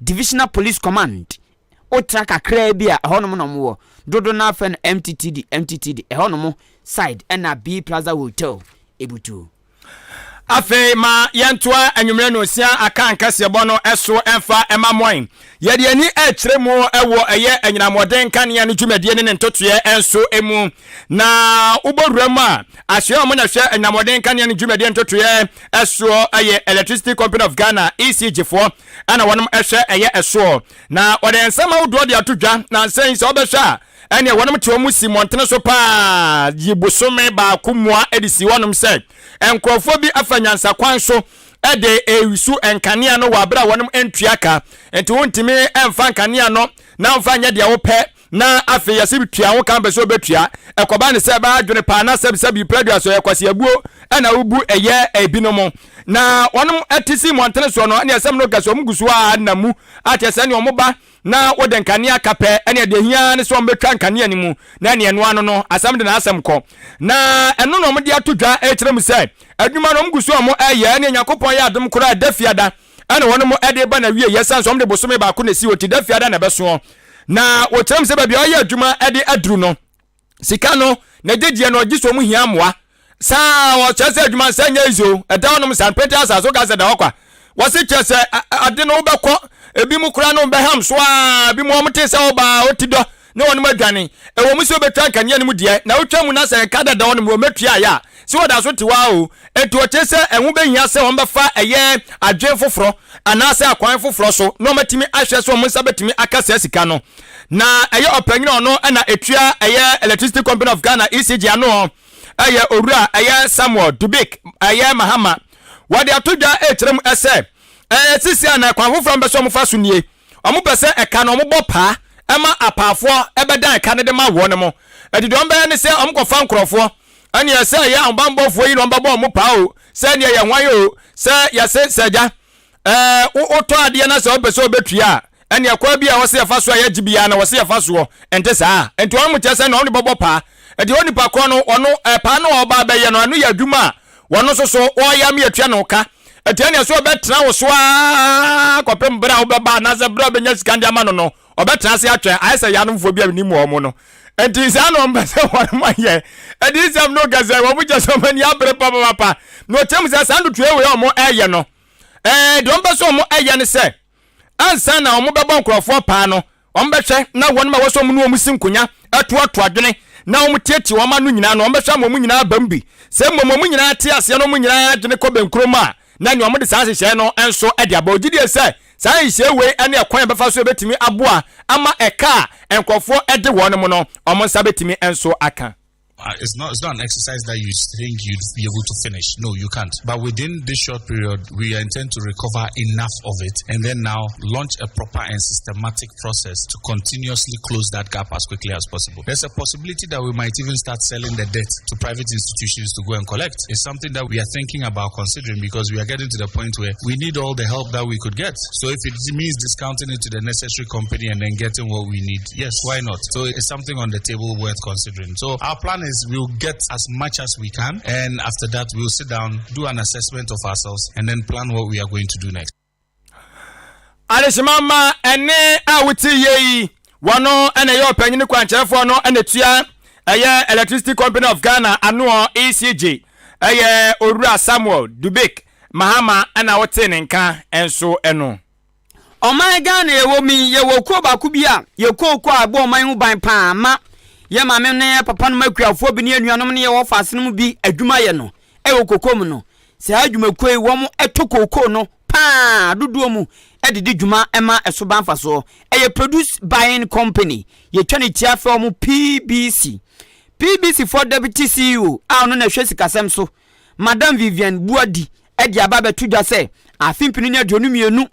Speaker 2: Divisional Police Command wotra kakraa bi a ɛhɔnom na wɔwɔ dodo no afɛ no MTTD MTTD ɛhɔnom side ɛna B Plaza Hotel ebutuo.
Speaker 1: Afei ma yɛntoa anwummerɛ nonsia aka nkaseɛbɔ no so mfa mma moan. Yɛde ani rekyerɛ mu wɔ ɛyɛ anyinamɔden nkanea no dwumadie ne ne ntotoeɛ nso mu. Na wobɔ wura mu a, asoɛ a wɔn na hwɛ anyinamɔden nkanea no dwumadie ntotoeɛ soɔ yɛ Electricity Company of Ghana, ECG foɔ, ɛna wɔnom hwɛ ɛyɛ ɛsoɔ. Na wɔde nsɛm ahodoɔ de ato dwa, na nsɛn sɛ wobɛhwɛ a, ɛneɛ wɔnom te wɔn si mmɔntene so paa yi bosome baako mua de si hɔnom sɛ nkurɔfoɔ bi afa nyansakwan so de resu nkanea no wɔ abere a wɔnom ntua ka nti wontumi mfa nkanea no na mfa nyɛ deɛ wopɛ na afei yɛse tua ho ka mpɛ sɛ wobɛtua ɛkɔba ne sɛ ɛbɛyɛ adwene paa na sɛbisɛbi prɛdua so ɛyɛ kwaseabuo ɛna wobu ɛyɛ ebinom na wɔnom ɛte si mmɔntene soɔ no ɛne ɛsɛm no kɛsɛ wɔn gu so a na mu akyɛ sɛ ne wɔn ba na wode nkanea ka pɛ, ɛnneɛ deɛ ɛhia ara ne sɛ wɔbɛtwa nkanea no mu, na ɛnneɛ ɛno ano no, asɛm de n'asɛm kɔ. Na ɛno na wɔde ato dwa rekyerɛ mu sɛ, adwuma no wɔgu so a wɔreyɛ, ɛnneɛ Nyankopɔn yɛ adom koraa da fiada ɛna wɔn de reba n'awieɛ, ɛsiane sɛ wɔde bosome baako na ɛsi hɔ nti da fiada na ɛbɛsoɔ. Na wɔkyerɛ mu sɛ baabi a wɔyɛ adwuma de aduru no, Sika no na gyegyeɛ no ɔgye sɛ ɔmu hia mmoa saa ɔkyerɛ sɛ adwuma nsɛ nyɛ easy o ɛda hɔnom saa mpente asase woka sɛ da hɔ kwa wɔse kyerɛ sɛ ade no wobɛkɔ ebi mu koraa no bɛham so a ebi mu wɔn te sɛ ɔbaa ɔti dɔ ne wɔn adwane ɛwɔ mu sɛ wobɛtwa nkanea no mu deɛ na wotwa mu na sɛ nka dada hɔnom wɔmɛtua ayɛ a sɛ wɔda so te hɔ a o enti ɔkyerɛ sɛ ɛho bɛhia sɛ wɔn bɛfa ɛyɛ adwen foforɔ anaasɛ akwan foforɔ so na wɔatumi ahwɛ sɛ wɔn nsa bɛtumi aka saa sika no Na ɛyɛ ɔpanyin a ɔno na etua ɛyɛ Electricity Company of Ghana ECG ano ɛyɛ owura ɛyɛ Samuel Dubik ɛyɛ Mahama. Wɔde ato dwa ɛrekyerɛ mu ɛsɛ ɛɛ sisi a na kwan foforɔ a wɔpɛ sɛ wɔfa so nie. Wɔpɛ sɛ ɛka no wɔbɔ paa ɛma apaafoɔ ɛbɛdan ɛka no de ma wɔn mo. Ɛti deɛ wɔbɛyɛ ne sɛ wɔkɔfa nkorɔfoɔ ɛneɛ sɛ ɛyɛ ahobanbɔfoɔ yi na wɔbɛbɔ wɔn paa o sɛ ɛneɛ yɛ hwan o sɛ yɛse sɛ agya Ɛɛ, wo, wotɔ adeɛ na sɛ wopɛ sɛ wobɛtua a, ɛnneɛ kwan bi a ɛwɔ sɛ yɛfa so a yɛgye biara na wɔ sɛ yɛfa soɔ. Ɛnte saa? Enti wɔn kyerɛ sɛ na wɔn de bɛbɔ paa. Enti onipa korɔ no, ɔno, ɛɛ, paa no a ɔba abɛyɛ no, ɛno yɛ adwuma a wɔn nso so wɔreyɛ ama yɛatua ne ho ka. Enti ɛnneɛ sɛ ɔbɛtena wo so ara kɔpem berɛ a wobɛba anaasɛ berɛ a wobɛnya sika de ama no no, ɔbɛtena ase atwɛn. Ayɛ sɛ yanomfoɔ bi a menim wɔn no. Enti saa na wɔn pɛ sɛ wɔn ayɛ. Adiyisɛm no ka sɛ wɔn kyerɛ sɛ wɔn ani abere papapapa. Na ɔkyerɛ mu sɛ saa ntotoeɛ wei a wɔreyɛ no, Ɛɛ, deɛ wɔpɛ sɛ wɔyɛ ne sɛ, ansa na wɔbɛbɔ nkurɔfoɔ paa no, Wɔbɛhwɛ na wɔn a wɔsɔ wɔn ne wɔn si nkonya toatoa adwene na wɔteɛteɛ wɔn ano nyinaa no, wɔbɛhwɛ ama wɔn nyinaa aba mu bi. Sɛ mmom wɔn nyinaa te aseɛ na wɔn nyinaa adwene kɔ bɛnkurom a, na nea wɔde saa nhyehyɛe no nso de aba. Ɔgye die sɛ saa nhyehyɛe wei ne ɛkwan a ɛbɛfa so ɛbɛtumi aboa ama ɛka a nkurɔfoɔ de wɔn no, wɔn nsa bɛtumi nso aka.
Speaker 6: It's not it's not an exercise that you think you'd be able to finish. No, you can't. But within this short period, we intend to recover enough of it and then now launch a proper and systematic process to continuously close that gap as quickly as possible. There's a possibility that we might even start selling the debt to private institutions to go and collect. It's something that we are thinking about considering because we are getting to the point where we need all the help that we could get. So if it means discounting it to the necessary company and then getting what we need, yes, why not? So it's something on the table worth considering. So our plan is we'll get as much as we can, and after that, we'll sit down, do an assessment of ourselves, and then plan what we are going to do next.
Speaker 1: Adehyema ma ɛne a wote yie yi, wɔno ɛna ɛyɛ ɔpanyin kwankyerɛfoɔ no ɛna tua ɛyɛ Electricity Company of Ghana anoɔ, ECG, ɛyɛ Owura Samuel Dubik Mahama ɛna wote ne nka nso ɛno.
Speaker 2: Ɔman Ghana yɛwɔ mu yi, yɛwɔ kuo baako bi a yɛ kooko a ɛbɔ ɔman ho ban paa ma yɛ maame ne yɛ papa nom akuafoɔ bi ne anuanom ne yɛ wɔfaase nom bi adwuma yɛ no ɛwɔ koko mu no. Saa adwumakuo yi wɔn ɛtɔ kooko no paa dodoɔ mu ɛde di dwuma ɛma ɛso ba mfasoɔ. Ɛyɛ Produce Buying Company, yɛtwa ne tia frɛ wɔn PBC. PBC foɔ Deputy CEO a ɔno na ɛhwɛ sikasɛm so, Madam Vivian Buadi, ɛde aba abɛto dwa sɛ afe 2022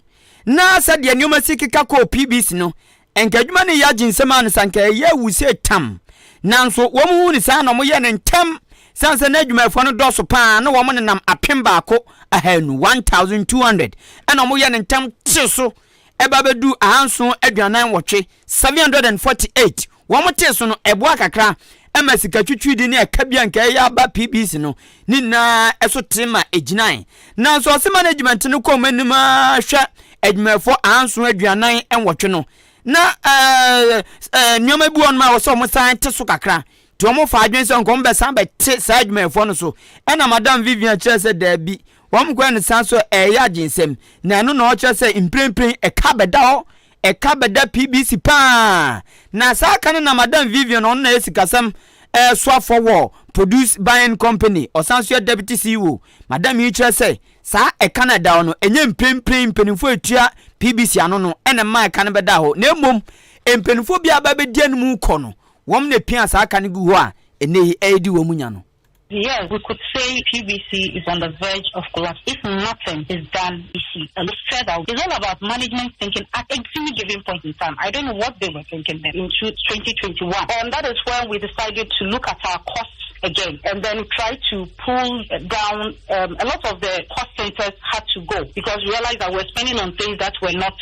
Speaker 2: na sɛdeɛ nneɛma si keka kɔɔ PBC no, nka adwuma no yɛ agye nsɛm a no sa nka ɛyɛ awu sɛ tam, nanso wɔn hu ne saa na wɔyɛ no ntɛm san sɛ na adwumayɛfoɔ no dɔɔso paa na wɔn nenam 1,200, 1200, ɛna wɔyɛ no ntɛm te so ɛba bɛdu 748, 748. Wɔn te so no ɛboa kakra ɛma sika twitwidi ne ɛka bi a nka ɛyɛ aba PBC no ne nyinaa ɛso te ma egyinae. Nanso ɔsɛ management no kɔn mu anim ahwɛ adwumayɛfoɔ 748 no na ɛɛ ɛɛ nneɛma bi wɔ nom a wɔsɛ wɔn san te so kakra, nti wɔn fa adwene sɛ nkɔm bɛsan bɛte saa adwumayɛfoɔ no so. Ɛna Madam Vivian kyerɛ sɛ daabi, wɔn kwan no san so ɛyɛ agye nsɛm na ɛno na ɔkyerɛ sɛ mprempren ɛka bɛda hɔ, ɛka bɛda PBC paa. Na saa ka no na Madam Vivian, ɔno na yɛ sikasɛm ɛsoafoɔ wɔ Produce Buying Company, ɔsan so yɛ deputy CEO, madam yi kyerɛ sɛ saa ɛka no ɛda hɔ no ɛnyɛ mprempren mpanimfoɔ etua PBC ano no ɛna mmaa ɛka no bɛda hɔ, na mmom mpanimfoɔ bi aba bɛdi anim kɔ no, wɔn na epia saa aka no gu hɔ a ɛnɛ yi ɛredi wɔn mu nya no.
Speaker 7: Yes, we could say PBC is on the verge of collapse if nothing is done. A little further, it's all about management thinking at every given point in time. I don't know what they were thinking then in 2021. And that is when we decided to look at our costs again and then try to pull down. A lot of the cost centers had to go because we realized that we're spending on things that were not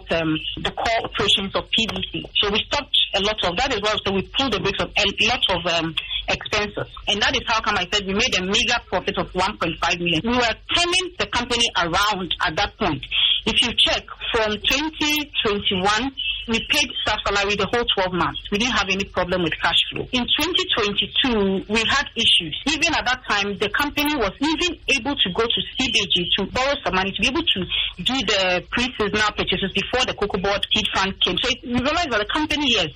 Speaker 7: the core operations of PBC. So we stopped a lot of that. Is why so we pulled the brakes on a lot of expenses, and that is how come I said we made a mega profit of 1.5 million. We were turning the company around at that point. If you check from 2021, we paid staff salary the whole 12 months. We didn't have any problem with cash flow. In 2022, we had issues. Even at that time, the company was even able to go to CBG to borrow some money to be able to do the pre-seasonal purchases before the Cocoa Board seed fund came. So we realized that the company, yes,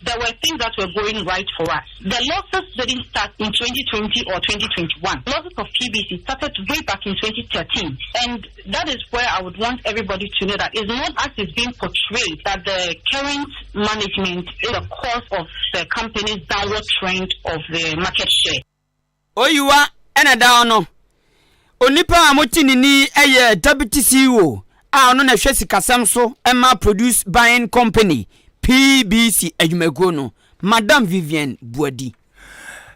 Speaker 7: there were things that were going right for us. The losses didn't start in 2020 or 2021. Losses of PBC started way back in 2013. And that is where I would want everybody to know that it's not as it's being portrayed that the current management is the cause of the company's downward trend of the market share.
Speaker 2: Oyiwa ɛna da hɔ no, onipa a mote ne ni yɛ deputy CEO a ɔno na ɛhwɛ sikasɛm so ma Produce Buying Company, PBC adwumakuo no, Madam Vivian Buadi.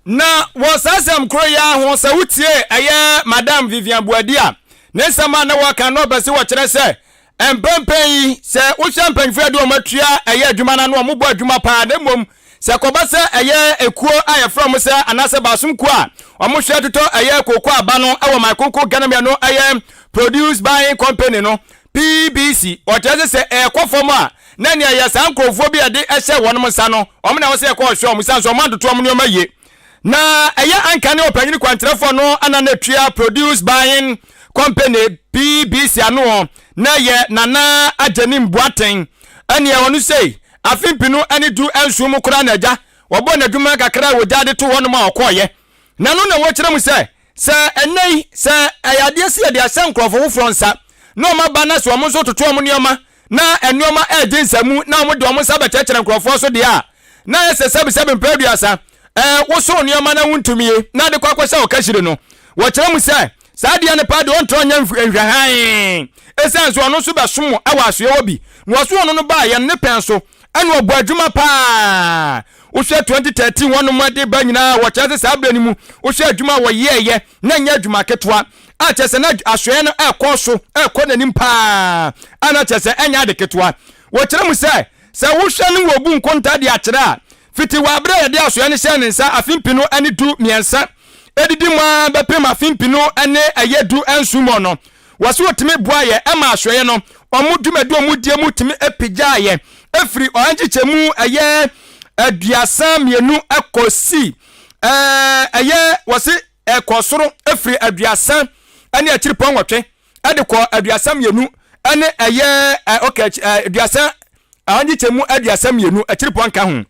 Speaker 1: Na wɔ saa asɛm koro yi ho, sɛ wotie ɛyɛ Madam Vivian Buadi a, ne nsɛm a na wɔka no, ɔbɛ sɛ wɔkyerɛ sɛ mpɛmpɛn yi sɛ wohyɛ mpanyinfoɔ de wɔn atua ɛyɛ adwuma no ano, wɔn bɔ adwuma paa, na mmom sɛ kɔba sɛ ɛyɛ ekuo a yɛfrɛ mo sɛ anaasɛ baasom kuo a wɔn hwɛ totɔ ɛyɛ kooko aba no ɛwɔ man koko Ghana mmienu, ɛyɛ Produce Buying Company no, PBC, ɔkyerɛ sɛ ɛɛkɔ fam a, na nea yɛ saa nkurɔfoɔ bi a yɛde ɛhyɛ wɔn nsa no, wɔn na wɔsɛ ɛkɔ ɔhwɛ wɔn san so wɔn atoto wɔn nneɛma yie. Na ɛyɛ anka ne ɔpanyin kwankyerɛfoɔ no ana na etua Produce Buying Company, PBC ano na yɛ Nana Agyenim Boateng, ɛnea wɔn sei. Afe mpenu ne 17 mu koraa na agya wɔbɔɔ n'adwuma kakra a wɔgyaa de too hɔnom a ɔkɔeɛ. Na ɛno na wɔkyerɛ mu sɛ, sɛ ɛnnɛ yi, sɛ ɛyɛ adeɛ sɛ yɛde ahyɛ nkurɔfo foforɔ nsa na wɔn aba na sɛ wɔn nso toto wɔn nneɛma na nneɛma regye nsamu na wɔde wɔn nsa bɛkyerɛkyerɛ nkurɔfoɔ so deɛ a, na ayɛ sɛ sɛbesɛbe mpɛn aduasa ɛɛ wosow nneɛma na wontumi na ade kɔ akɔhyɛ wo kahyire no. Wɔkyerɛ mu sɛ, saa adeɛ no paa deɛ ɔntrɛ ɔnyɛ nhwɛhan ɛsiane sɛ ɔno nso bɛsom wɔ asoɛ hɔ bi na ɔso ɔno no baeɛ no ne pɛn so ɛna ɔbɔ adwuma paa. Wohwɛ 2013 wɔnom de ba nyinaa wɔkyerɛ sɛ saa berɛ no mu wohwɛ adwuma a wɔyɛɛyɛ na ɛnyɛ adwuma ketewa a kyerɛ sɛ na asoɛ no ɛkɔ so ɛkɔ n'anim paa a na kyerɛ sɛ ɛnyɛ ade ketewa. Wɔkyerɛ mu sɛ sɛ wohwɛ no wɔbu nkonta de akyerɛ a fiti wɔ aberɛ a yɛde asoɛ no hyɛɛ ne nsa afe mpenu ne 13 ɛdidi mu ara bɛpem afe mpenu ne ɛyɛ 17 mu no Wɔse wɔtumi boa yɛ ma asoɛeɛ no wɔn dwumadi a wɔn die mu tumi pagyaa yɛ firi ɔha nkyekyɛmu ɛyɛ 32 kɔ si ɛyɛ wɔse ɛkɔ soro firi aduasa ne akyiripɔ nwɔtwe de kɔ 32 ne ɛyɛ ok aduasa ɔha nkyekyɛmu 32 akyiripɔ nka ho.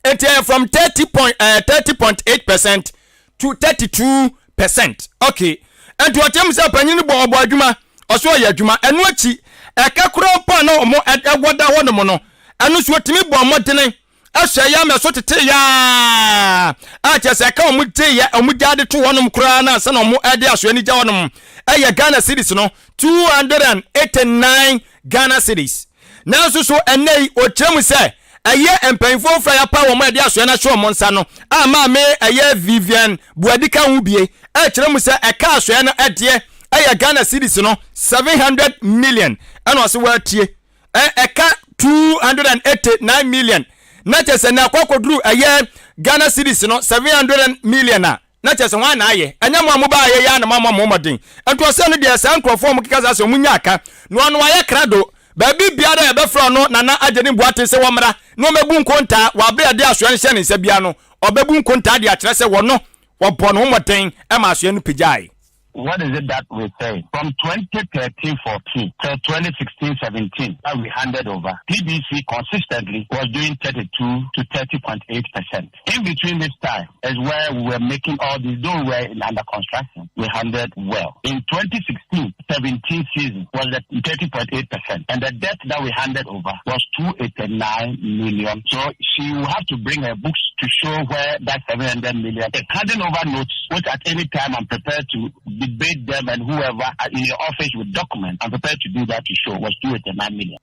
Speaker 1: Nti ɛyɛ from 30 point 30.8% to 32%. Okay. Nti ɔkyerɛ mu sɛ panyin no bɔ ɔbɔ adwuma, ɔso ɔyɛ adwuma. Ɛno akyi, ɛka koraa mpo a na ɔmo ɛwɔ da hɔ nom no, ɛno nso ɔtumi bɔ mmɔdene ɛhwɛ yɛ ama ɛso tete yaa a kyerɛ sɛ ɛka ɔmo gye yɛ ɔmo gya de to hɔnom koraa na ansa na ɔmo ɛde asoɛ no gya hɔnom ɛyɛ Ghana cedis no 289 Ghana cedis. Nanso so ɛnnɛ yi ɔkyerɛ mu sɛ ɛyɛ mpanyinfoɔ foforɔ a yɛapaw wɔn a yɛde asoɛ no ahyɛ wɔn nsa no a maame ɛyɛ Vivian Buadi ka ho bie ɛkyerɛ mu sɛ ɛka asoɛ no ɛdeɛ ɛyɛ Ghana cedis no 700 million ɛna ɔse wɔatie ɛka 289 million na kyerɛ sɛ na ɛkɔ akɔduru ɛyɛ Ghana cedis no 700 million a Na kyerɛ sɛ hwan na ayɛ? Ɛnyɛ mo a mobaeɛ yi ara na moammɔ mo ho mmɔden. Nti ɔsɛe no deɛ saa nkurɔfoɔ a wɔkeka saa sɛ wɔnnya aka na ɔno wayɛ krado. Baabi biara a yɛbɛfrɛ ɔno Nana Agyenim Boateng sɛ wɔmmra na ɔmmɛbu nkontaa wɔ aberɛ a yɛde asoɛ no hyɛɛ ne nsa biara no, ɔbɛbu nkontaa de akyerɛ sɛ wɔno wɔbɔɔ ne ho mmɔden ma asoɛ no pagyae.
Speaker 8: What is it that we say? From 2013-14 till 2016-17 that we handed over, PBC consistently was doing 32 to 30.8%. In between this time is where we were making all these, though we were in under construction, we handled well. In 2016-17 season was at 30.8%, and the debt that we handed over was 289 million. So she will have to bring her books to show where that 700 million is. Handing over notes, which at any time I'm prepared to debate them and whoever in your office with document, I'm prepared to do that to show was 289 million.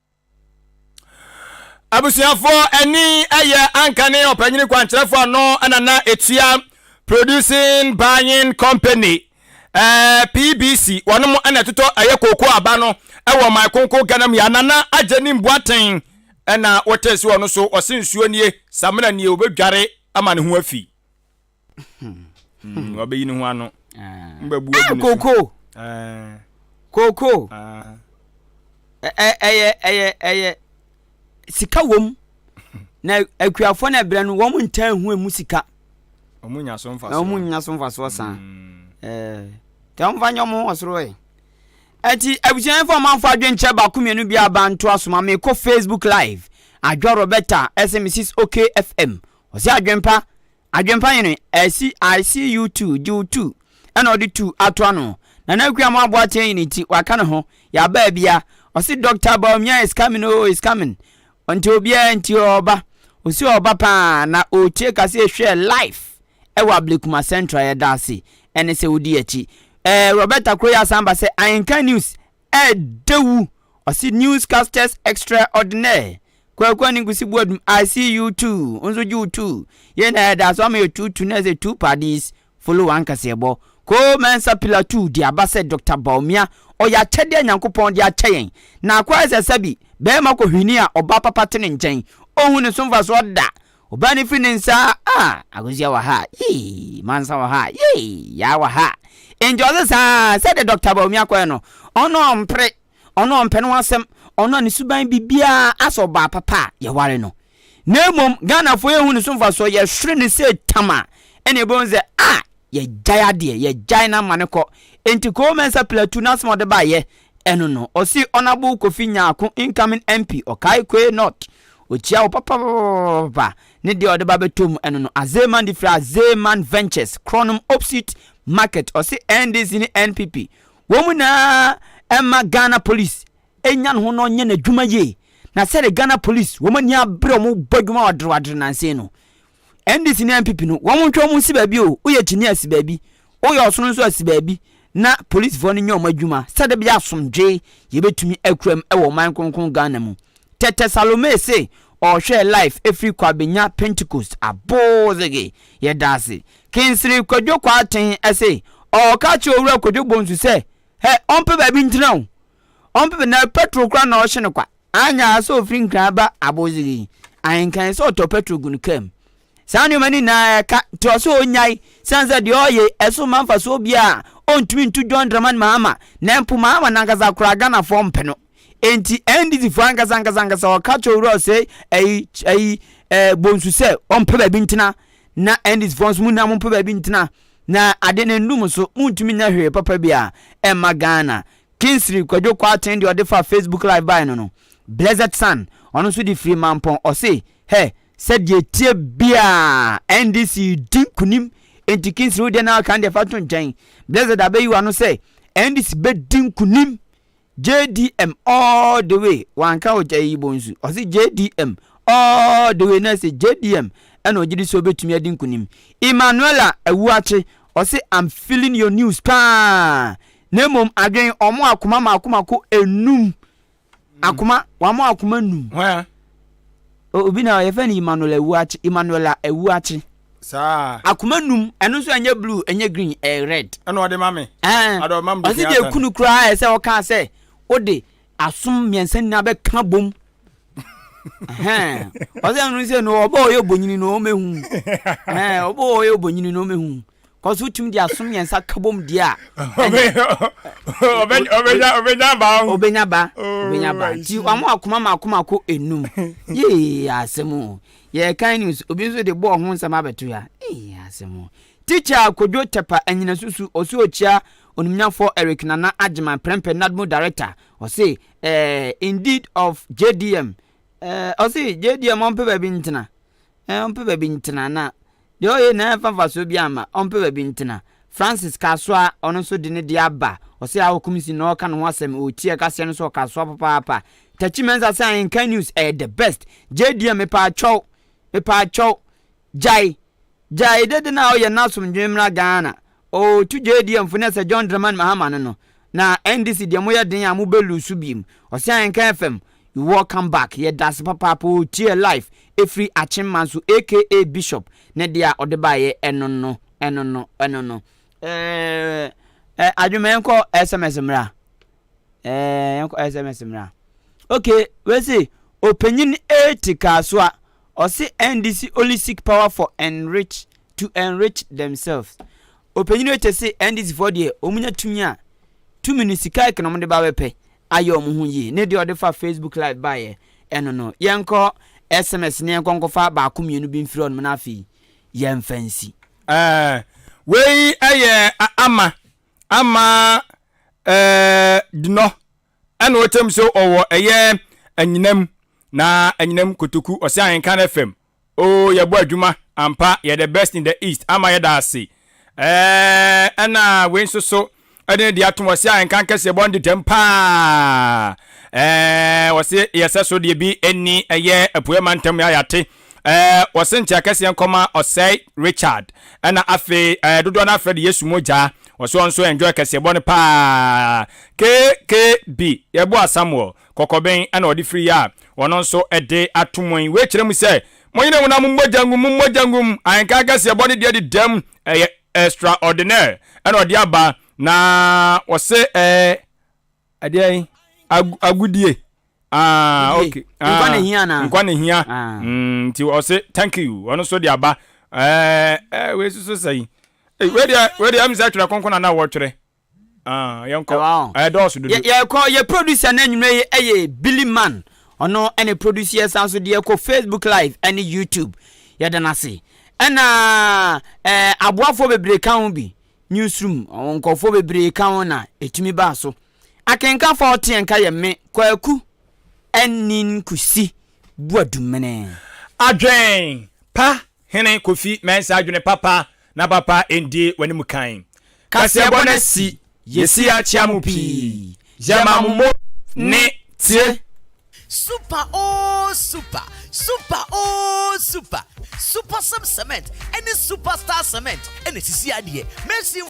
Speaker 1: Abusuafoɔ ani yɛ anka ne ɔpanyini kwankyerɛfoɔ ano na na ɛtua Producing Buying Company eh, PBC wɔnom na ɛtotɔ ɛyɛ kooko aba no ɛwɔ ɔman konko Ghana mu yɛ Nana Agyenim Boateng ɛna wɔtɛ si ɔno so ɔse nsuo nie samina nie wɔbɛdware ama ne ho afi. Ɔbɛyi ne ho ano. Mbɛbu agu ne so.
Speaker 2: Kooko. Kooko.
Speaker 1: Ah.
Speaker 2: Ɛyɛ ɛyɛ ɛyɛ sika wom na akuafoɔ na ɛbrɛ no wɔn ntaa hu emu sika.
Speaker 1: Wɔn nya so mfasoɔ.
Speaker 2: Wɔn nya so mfasoɔ saa. Ɛɛ tɛ wɔn fa nyɛ wɔn wɔ soro yɛ. Ɛti abusuafo ɔmanfo adwenkyerɛ baako mmienu bi aba nto asoma mekɔ Facebook live Adwoa Roberta ɛsɛ Mrs OKFM ɔsɛ adwempa Adwempa hene, I see, I see you too, gye wo tu, ɛna ɔde tu ato ano. Nana Akua mo aboa teɛ nyini nti, waka ne ho, yɛaba abia. Ɔse Doctor Bawumia is coming oh, is coming. Nti obiara nti ɔɔba. Ɔsi ɔɔba paa, na ɔɔtie kase hwɛ live ɛwɔ Ablekuma Central, yɛda ase ɛne sɛ wodi akyi. Ɛɛ Roberta Kroyi asan ba sɛ Ahenka News ɛɛdɛ wu. Ɔse newscasters extraordinaire Kwaku Aninkusi Boadum I see you too Wo nso gye wo too Yei na ɛda so ama yɛ tuutu na ɛsɛ two parties follow one kaseɛbɔ Koo Mensah Pillar 2 de aba sɛ Doctor Bawumia ɔyɛ akyɛdeɛ a Nyankopɔn de akyɛ yɛn na akɔ ayɛ sɛ sɛbi bɛɛma kɔ hwini a ɔbaa papa te ne nkyɛn ɔnhu ne so mfasoɔ da Ɔbaa no firi ne nsa a Akosua wɔ ha yee Mansa wɔ ha yee Yaa wɔ ha Enti ɔse saa sɛdeɛ Doctor Bawumia kɔɛ no ɔno ɔmpere ɔno ɔmpɛ ne ho asɛm ɔno a ne suban biribiara asɛ ɔbaa papa a yɛware no na mmom Ghanafoɔ yɛhu ne so mfasoɔ yɛhwere ne sɛ tam a ɛna ɛbɛhu sɛ a yɛgyae adeɛ yɛgyae no ama no kɔ enti Koo Mensah Plateau n'asɛm a ɔde baeɛ ɛno no ɔse Honourable Kofi Nyarko incoming MP Okae Kwei North. Ɔkyia wo papapapapa. Ne deɛ ɔde ba bɛtɔ mu ɛno no. Azeman de firi Azeman Ventures, Kronom Opsit Market. Ɔse NDC ne NPP wɔn mu nyinaa ɛma Ghana Police ɛnya ne ho na ɔnyɛ n'adwuma yie. Na sɛde Ghana Police wɔn ani abere wɔn bɔ adwuma wadere wadere nansa no. NDC ne NPP no wɔn ntwe wɔn nsi baabi o, woyɛ kyini a si baabi, woyɛ ɔsono nso a si baabi na polisifoɔ no nyɛ wɔn adwuma sɛde bɛyɛ asomdwee yɛbɛtumi akura mu wɔ ɔman kronkron Ghana mu. Tɛtɛ Salome se ɔrehwɛ live ɛfiri Kwabenya Pentecost Aboozege. Yɛda ase. Kinsiri Kwadwo Kwarteng se ɔreka akyerɛ Owura Kwadwo Bonsu sɛ hɛ ɔmpɛ baabi ntena o, ɔmpɛ baabi na petrol koraa na ɔhye no kwa. Anyɛ a sɛ ɔfiri Nkran ba Aboozege yi, ahenkan sɛ ɔtɔ petrol gu no kaa mu. Saa nneɛma no nyinaa ɛka nti ɔsɛ ɔnyae sane sɛ deɛ ɔyɛ ɛso mma mfasoɔ biara ɔntumi ntu John Dramani Mahama na mpo Mahama nankasa koraa Ghanafoɔ mpɛ no enti NDC foɔ ankasa ankasa ankasa ɔka kyerɛ owura ɔsɛ ɛyi ɛyi ɛɛ Bonsu sɛ ɔmpɛ baabi ntena na NDC foɔ nso mu nyinaa mo mpɛ baabi ntena na ade no nnum so montumi nyɛ hwee papa bi a ɛmma Ghana Kingsley Kwadwo Kwarteng deɛ ɔde fa Facebook live bae no no Blessed Son ɔno nso de firi Mampɔn ɔse hɛ Sɛ deɛ ɛteɛ biaa NDC redi nkunim enti Kingsley wo deɛ na aka no deɛ fa to nkyɛn. Blessed abɛyi w'ano sɛ NDC bɛdi nkunim JDM all the way wanka o kyɛ yi bonsu ɔse JDM all the way na ɛsɛ JDM ɛna ɔgye di sɛ ɔbɛtumi adi nkunim. Emmanuela Awuakye ɔse I'm feeling your news paa na mmom adwen ɔmo akoma mako mako enum Akoma, wama akoma num.
Speaker 1: Hwan?
Speaker 2: Obi na yɛfɛ no Emmanuel Awuakye, Emmanuela Awuakye.
Speaker 1: Saa.
Speaker 2: Akoma num, ɛno nso ɛnyɛ blue, ɛnyɛ green, ɛyɛ red.
Speaker 1: Ɛna ɔde ma me.
Speaker 2: Ɛɛ.
Speaker 1: Ɔde ɔma me
Speaker 2: Ɔsi deɛ kunu koraa ɛsɛ ɔka sɛ ɔde asom mmiɛnsa nyinaa bɛka bom. Ɔsɛ ɛno sɛ no ɔbɔ ɔyɛ obonyini no ɔmɛhu. Ɛɛ ɔbɔ ɔyɛ obonyini no ɔmɛhu. Kɔso wotumi de asom mmiɛnsa ka bom deɛ a.
Speaker 1: Ɔbɛnya ba.
Speaker 2: Ɔbɛnya ba. Ɔbɛnya ba. Ti wɔn akoma mako mako enum. Yee asɛm o. Yɛrekan news obi nso de bɔɔl ho nsɛm abɛto ya. Ee asɛm o. Teacher Kojo Tepa Anyinasusu ɔsi okyia onimnyafoɔ Eric Nana Agyeman Prempeh NADMO director ɔse eh, indeed of JDM eh, ɔse JDM ɔmpɛ baabi ntena. Eh, ɔmpɛ baabi ntena na deɛ ɔyɛ nyinaa ɛmfa mfasoɔ biara mma, ɔmpɛ baabi ntena. Francis Kasoa, ɔno nso de ne deɛ aba, ɔsɛ Awo Kumsi na ɔreka ne ho asɛm, ɔretie ɛkaseɛ no nso ɔkasoa papaapa. Takyi Mensah sɛ Ahenkan News ɛyɛ the best. JDM mepaakyɛw, mepaakyɛw, gyae, gyae dede no a ɔyɛ no asomdwoe mmra Ghana. Oh to JDM fo ne sɛ John Dramani Mahama no no na NDC deɛ moyɛ den a mobɛ lusu biem. Ɔse Ahenkan FM you welcome back yɛdase papaapa oo tie live ɛfiri Akyem Manso aka Bishop ne deɛ a ɔde baeɛ ɛno no ɛno no ɛno no ɛɛ adwuma yɛnkɔ SMS mmra ɛɛ yɛnkɔ SMS mmra okay wei ɔpanyin 80 Kasoa ɔse NDC only seek power for enrich to enrich themselves. Ɔpanyin wei kyɛ se NDC foɔ deɛ wɔn nya tumi a, tumi no sika ɛkɛ na wɔn de ba bɛpɛ ayɛ wɔn ho yie. Ne deɛ ɔde fa Facebook live baeɛ ɛno no. Yɛnkɔ SMS ne yɛnkɔ nkɔfa baako mmienu bi mfiri hɔnom na afei yɛmfa nsi.
Speaker 1: Ɛɛ wei ɛyɛ ama ama ɛɛ dinɔ ɛna ɔkyɛm sɛ ɔwɔ ɛyɛ anyinam na anyinam kotoku ɔsɛ ahenkan fm Oh yɛbɔ adwuma ampa yɛ the best in the east ama yɛda ase ɛɛ ɛna wei nso so ɛde ne deɛ atom ɔse a nka nkɛseɛ bɔ ndedam paa ɛɛ ɔse yɛsɛ so deɛ bi ɛni ɛyɛ apueɛ mantam yɛ ayate ɛɛ ɔse nkyɛ akɛseɛ nkɔma ɔsɛe Richard ɛna afei ɛɛ dodoɔ no afrɛ de Yesu mogya ɔse ɔno nso enjoy kɛseɛ bɔ no paa KKB yɛboa Samuel Kɔkɔben na ɔde firi yɛ a ɔno nso de ato mu yi. Wei kyerɛ mu sɛ, monyere ho na mommɔ gya ngum, mommɔ gya ngum. Ahenkan kɛseɛ bɔ ne deɛ dedam, ɛyɛ extraordinaire ɛna ɔde aba na ɔse ɛɛ ɛdeɛn agodie. Ah, okay.
Speaker 2: Ah, nkwa na hia na.
Speaker 1: Nkwa na hia. Ah. Mm, nti ɔse thank you. Ɔno nso de aba. Ɛɛ ɛɛ wei soso sɛ yi. Wei deɛ wei deɛ ɛmu sɛ twerɛ kronkron na na wɔtwerɛ. Ah, yɛnkɔ. Ɛdɔɔso dodo.
Speaker 2: Yɛkɔ yɛ producer no anwummerɛ yi ɛyɛ Billy Man. Ɔno ɛne producer yɛ san so deɛ kɔ Facebook live ɛne YouTube. Yɛda no ase. Ɛna ɛɛ aboafoɔ bebree ka ho bi. Newsroom nkurɔfoɔ bebree ka ho na ɛtumi baa so. Akenkanfoɔ a ɔteɛ nka yɛ me Kwaku Anin Kusi. Boadumene.
Speaker 1: Adwen pa hene Kofi Mensah adwene papa na papa ndi w'anim kan. Kaseɛbɔ no asi, yɛsi akyea mo pii, yɛma mo mo ne tie.
Speaker 9: Super oo super, super oo super, Supersem cement ɛne Superstar cement ɛna esisi adeɛ. Mason.